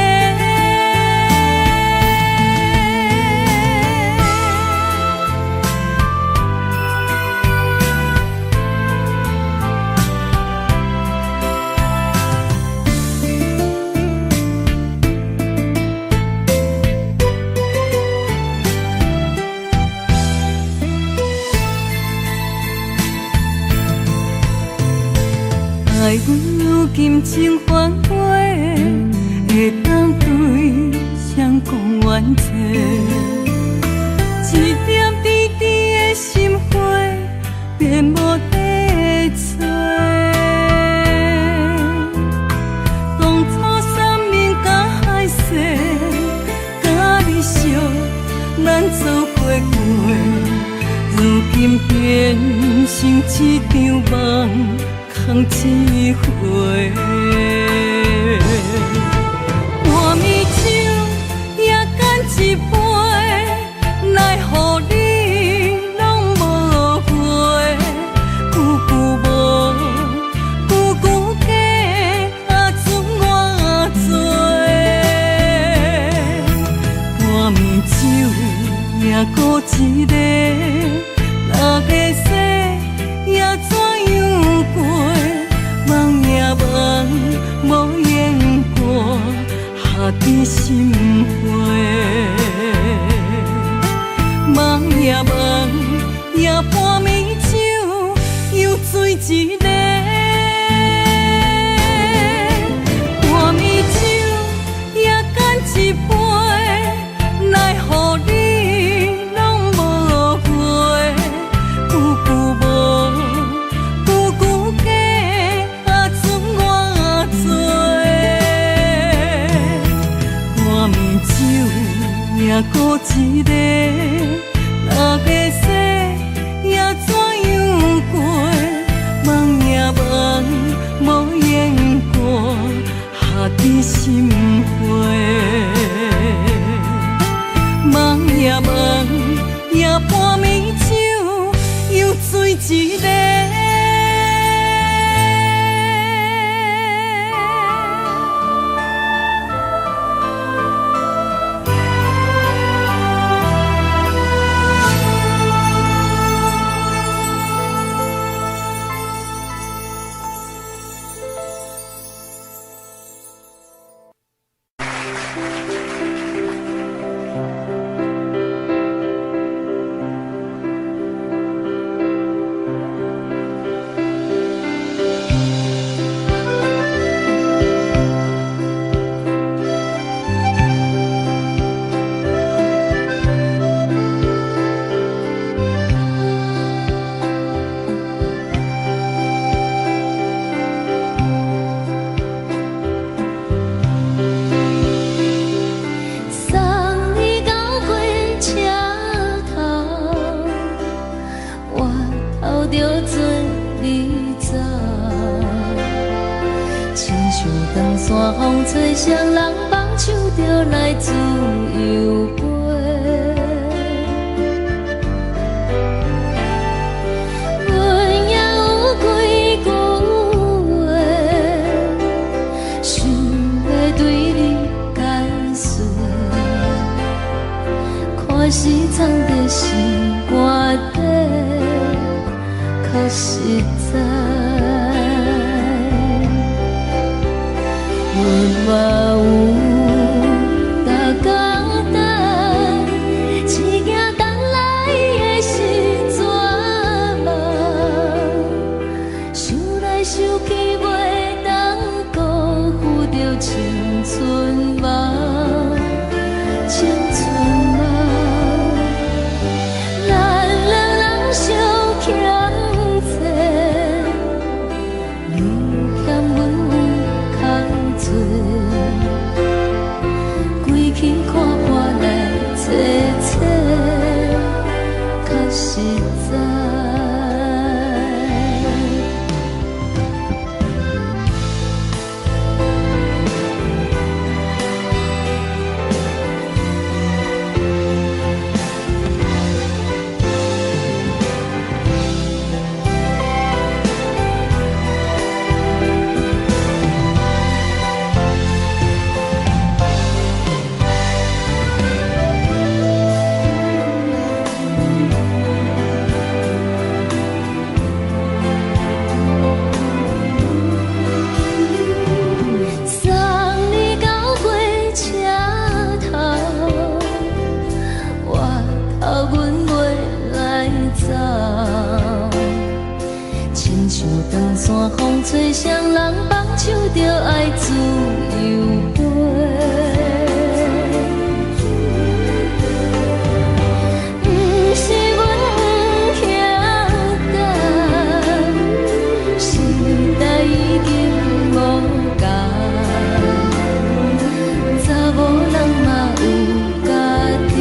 愛如今情反悔，會當對誰講怨嗟？一點甜甜的心花，變無地找。當初山盟一場夢空一回。半暝酒也干一杯，来予你攏無回，句句無，句句假，啊賰偌濟。半暝酒也閣一个，若會使也怎樣過？夢也夢，無言過，下伫心花。夢也夢，也半暝酒，又醉一个。半暝酒也干一杯，來予你攏無回，句句無，句句假，啊賰偌濟。半暝酒也閣一個，若會使也怎樣過？夢也夢，無言過，下伫心花。夢也夢，也半暝酒，又醉一个。送你到火車頭，我頭著做你走。親像長山風吹，誰人放手就來自由飛。阮也有幾句話，想欲對你解說。看是藏佇心肝底，較實在。阮嘛有逐工等，一件等來的是绝望。想來想去，袂當辜負著青春夢，青春夢。咱兩人相欠債，你欠阮有較濟，規氣看破來找找，較實在。送你到火車頭，我頭阮袂來走。親像長山風吹，誰人放手就愛自由飛。毋是阮不曉等，時代已經無仝，查某人嘛有家己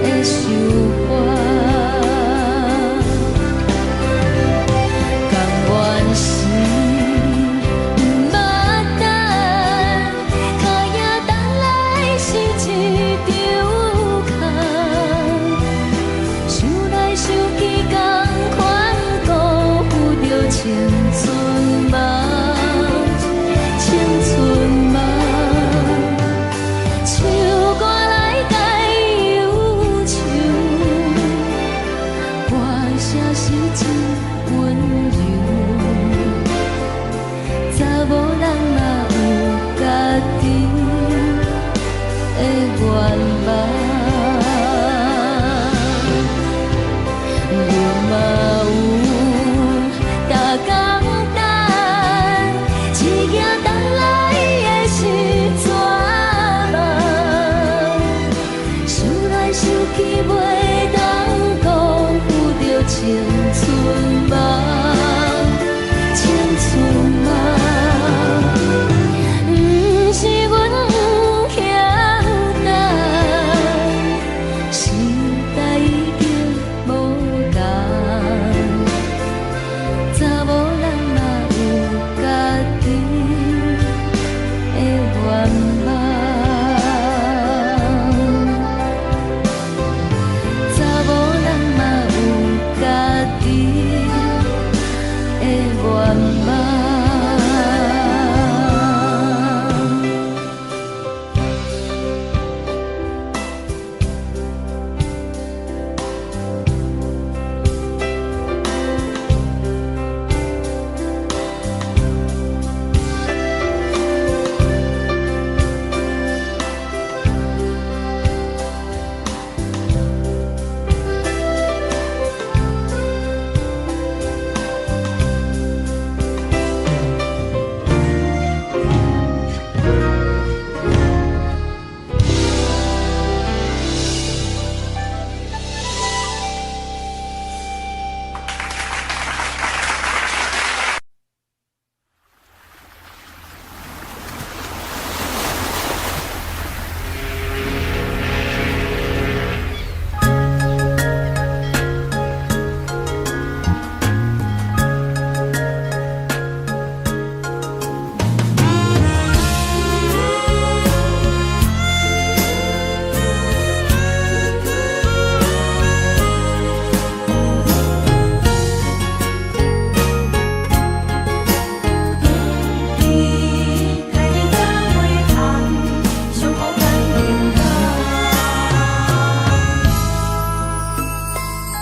的想法。春夢，青春夢。唱歌來解憂愁，歌聲是真溫柔。查某人嘛有家己的願望，阮嘛有逐工等，一行等來的是绝望，想來想去袂當辜負著青春夢，青春夢。毋是阮毋曉等，時代已經無仝，查某人嘛有家己的願望，查某人嘛有家己的願望。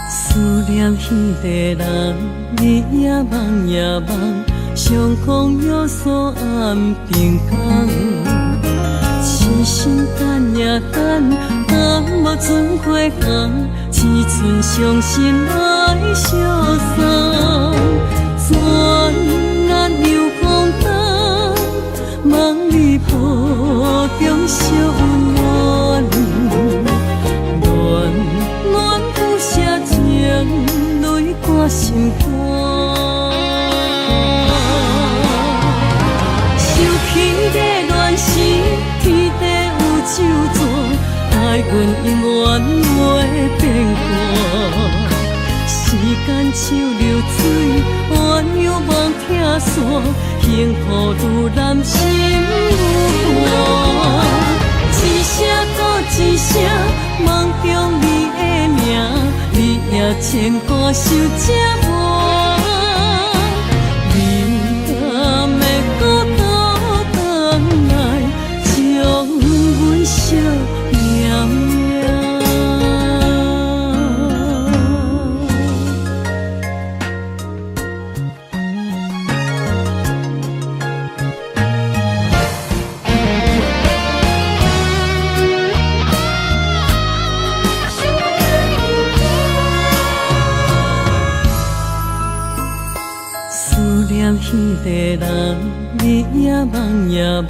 思念彼个人，日夜梦也梦，相逢有所暗平工。痴心等呀等，等无准花红，只剩伤心来相送。转眼又风冬，梦里抱中相温暖。暖暖不舍情泪挂心肝。想起你恋时，天地有酒泉，愛阮永遠袂變卦。時間像流水，鴛鴦夢拆散，幸福愈難心愈寒。一聲閣一聲，夢中你的名，日夜牽掛想這晚。你敢會閣倒轉來，將阮惜命命？思念彼個人，日夜夢也夢，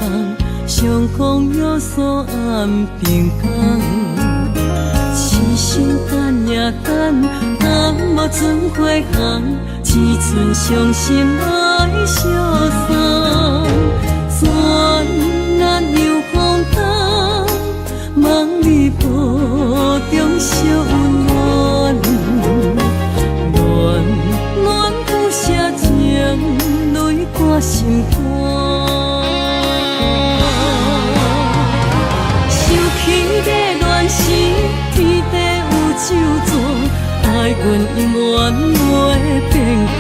相逢有所暗平工。痴心等呀等，等無准花紅，只剩傷心來相送。轉眼又風冬，夢裡抱中相溫暖。暖暖不捨情淚掛心肝。想起你戀時，天地有酒泉，愛阮永遠袂變卦。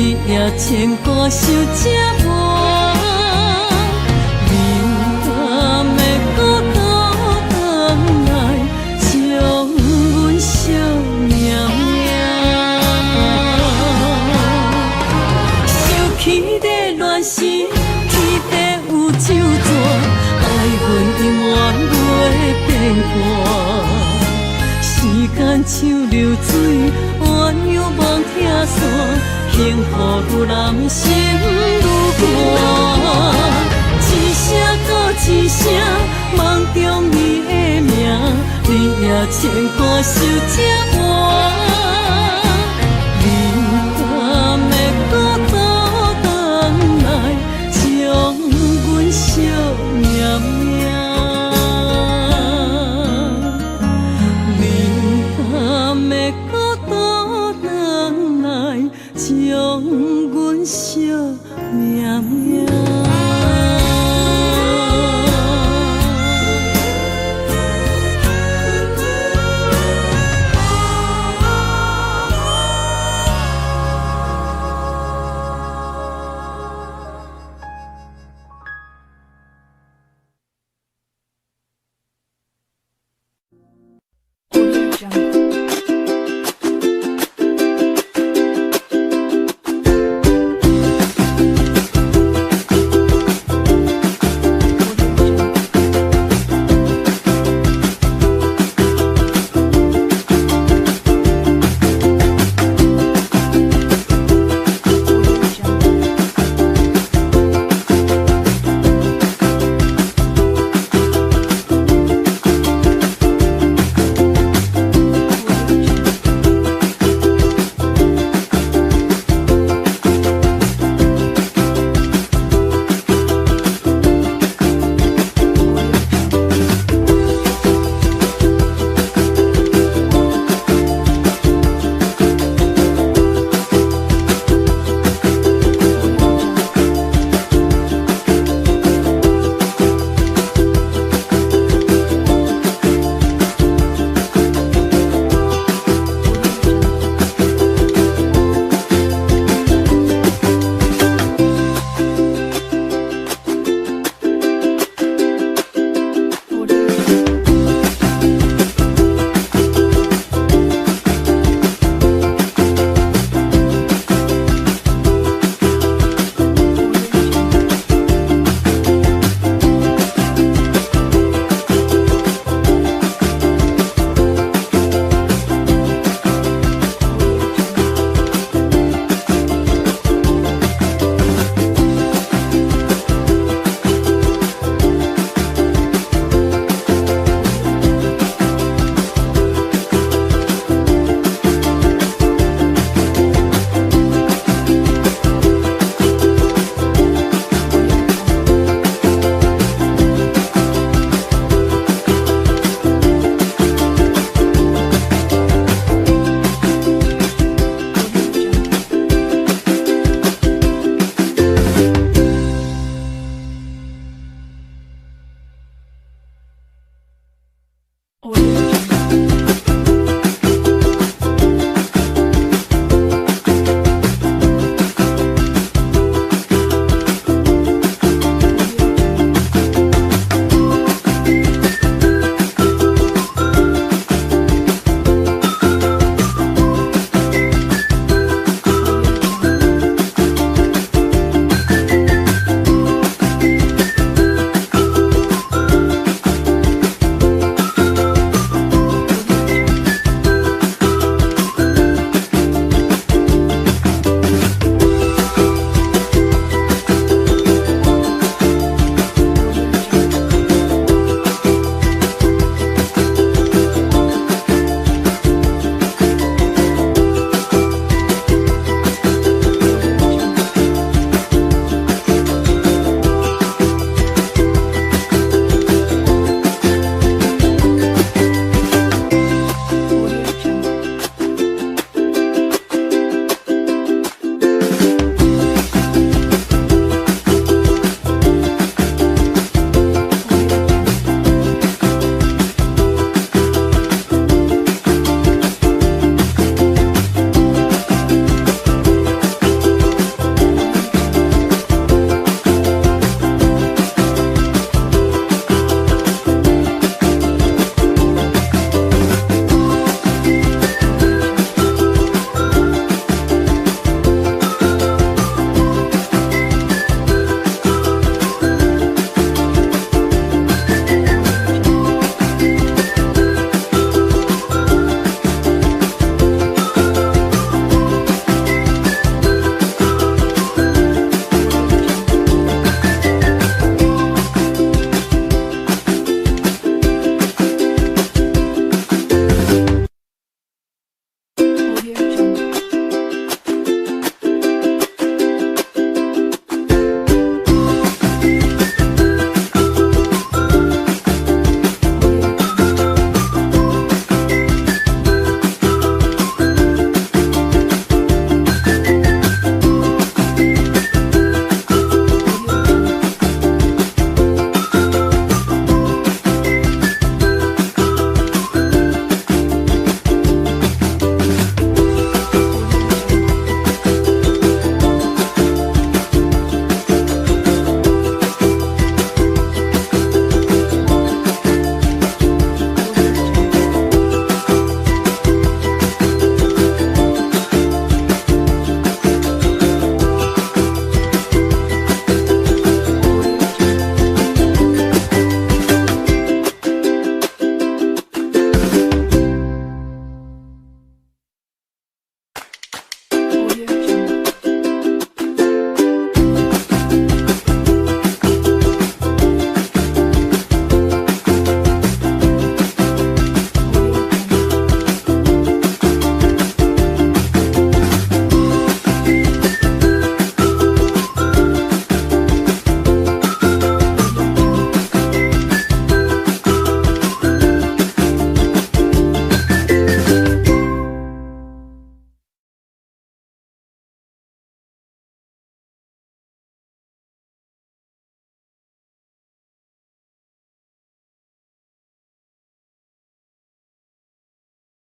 你也牽掛想這晚，你敢會閣倒轉來，將阮惜命命。想起的戀時，天地有酒泉，愛阮永遠袂變卦。時間像流水，鴛鴦夢拆散，幸福愈難心愈寒。一聲閣一聲，夢中你的名，你也牽掛想這晚。你敢會閣倒轉來，將阮惜命命？你敢會閣倒轉來，將阮惜命命？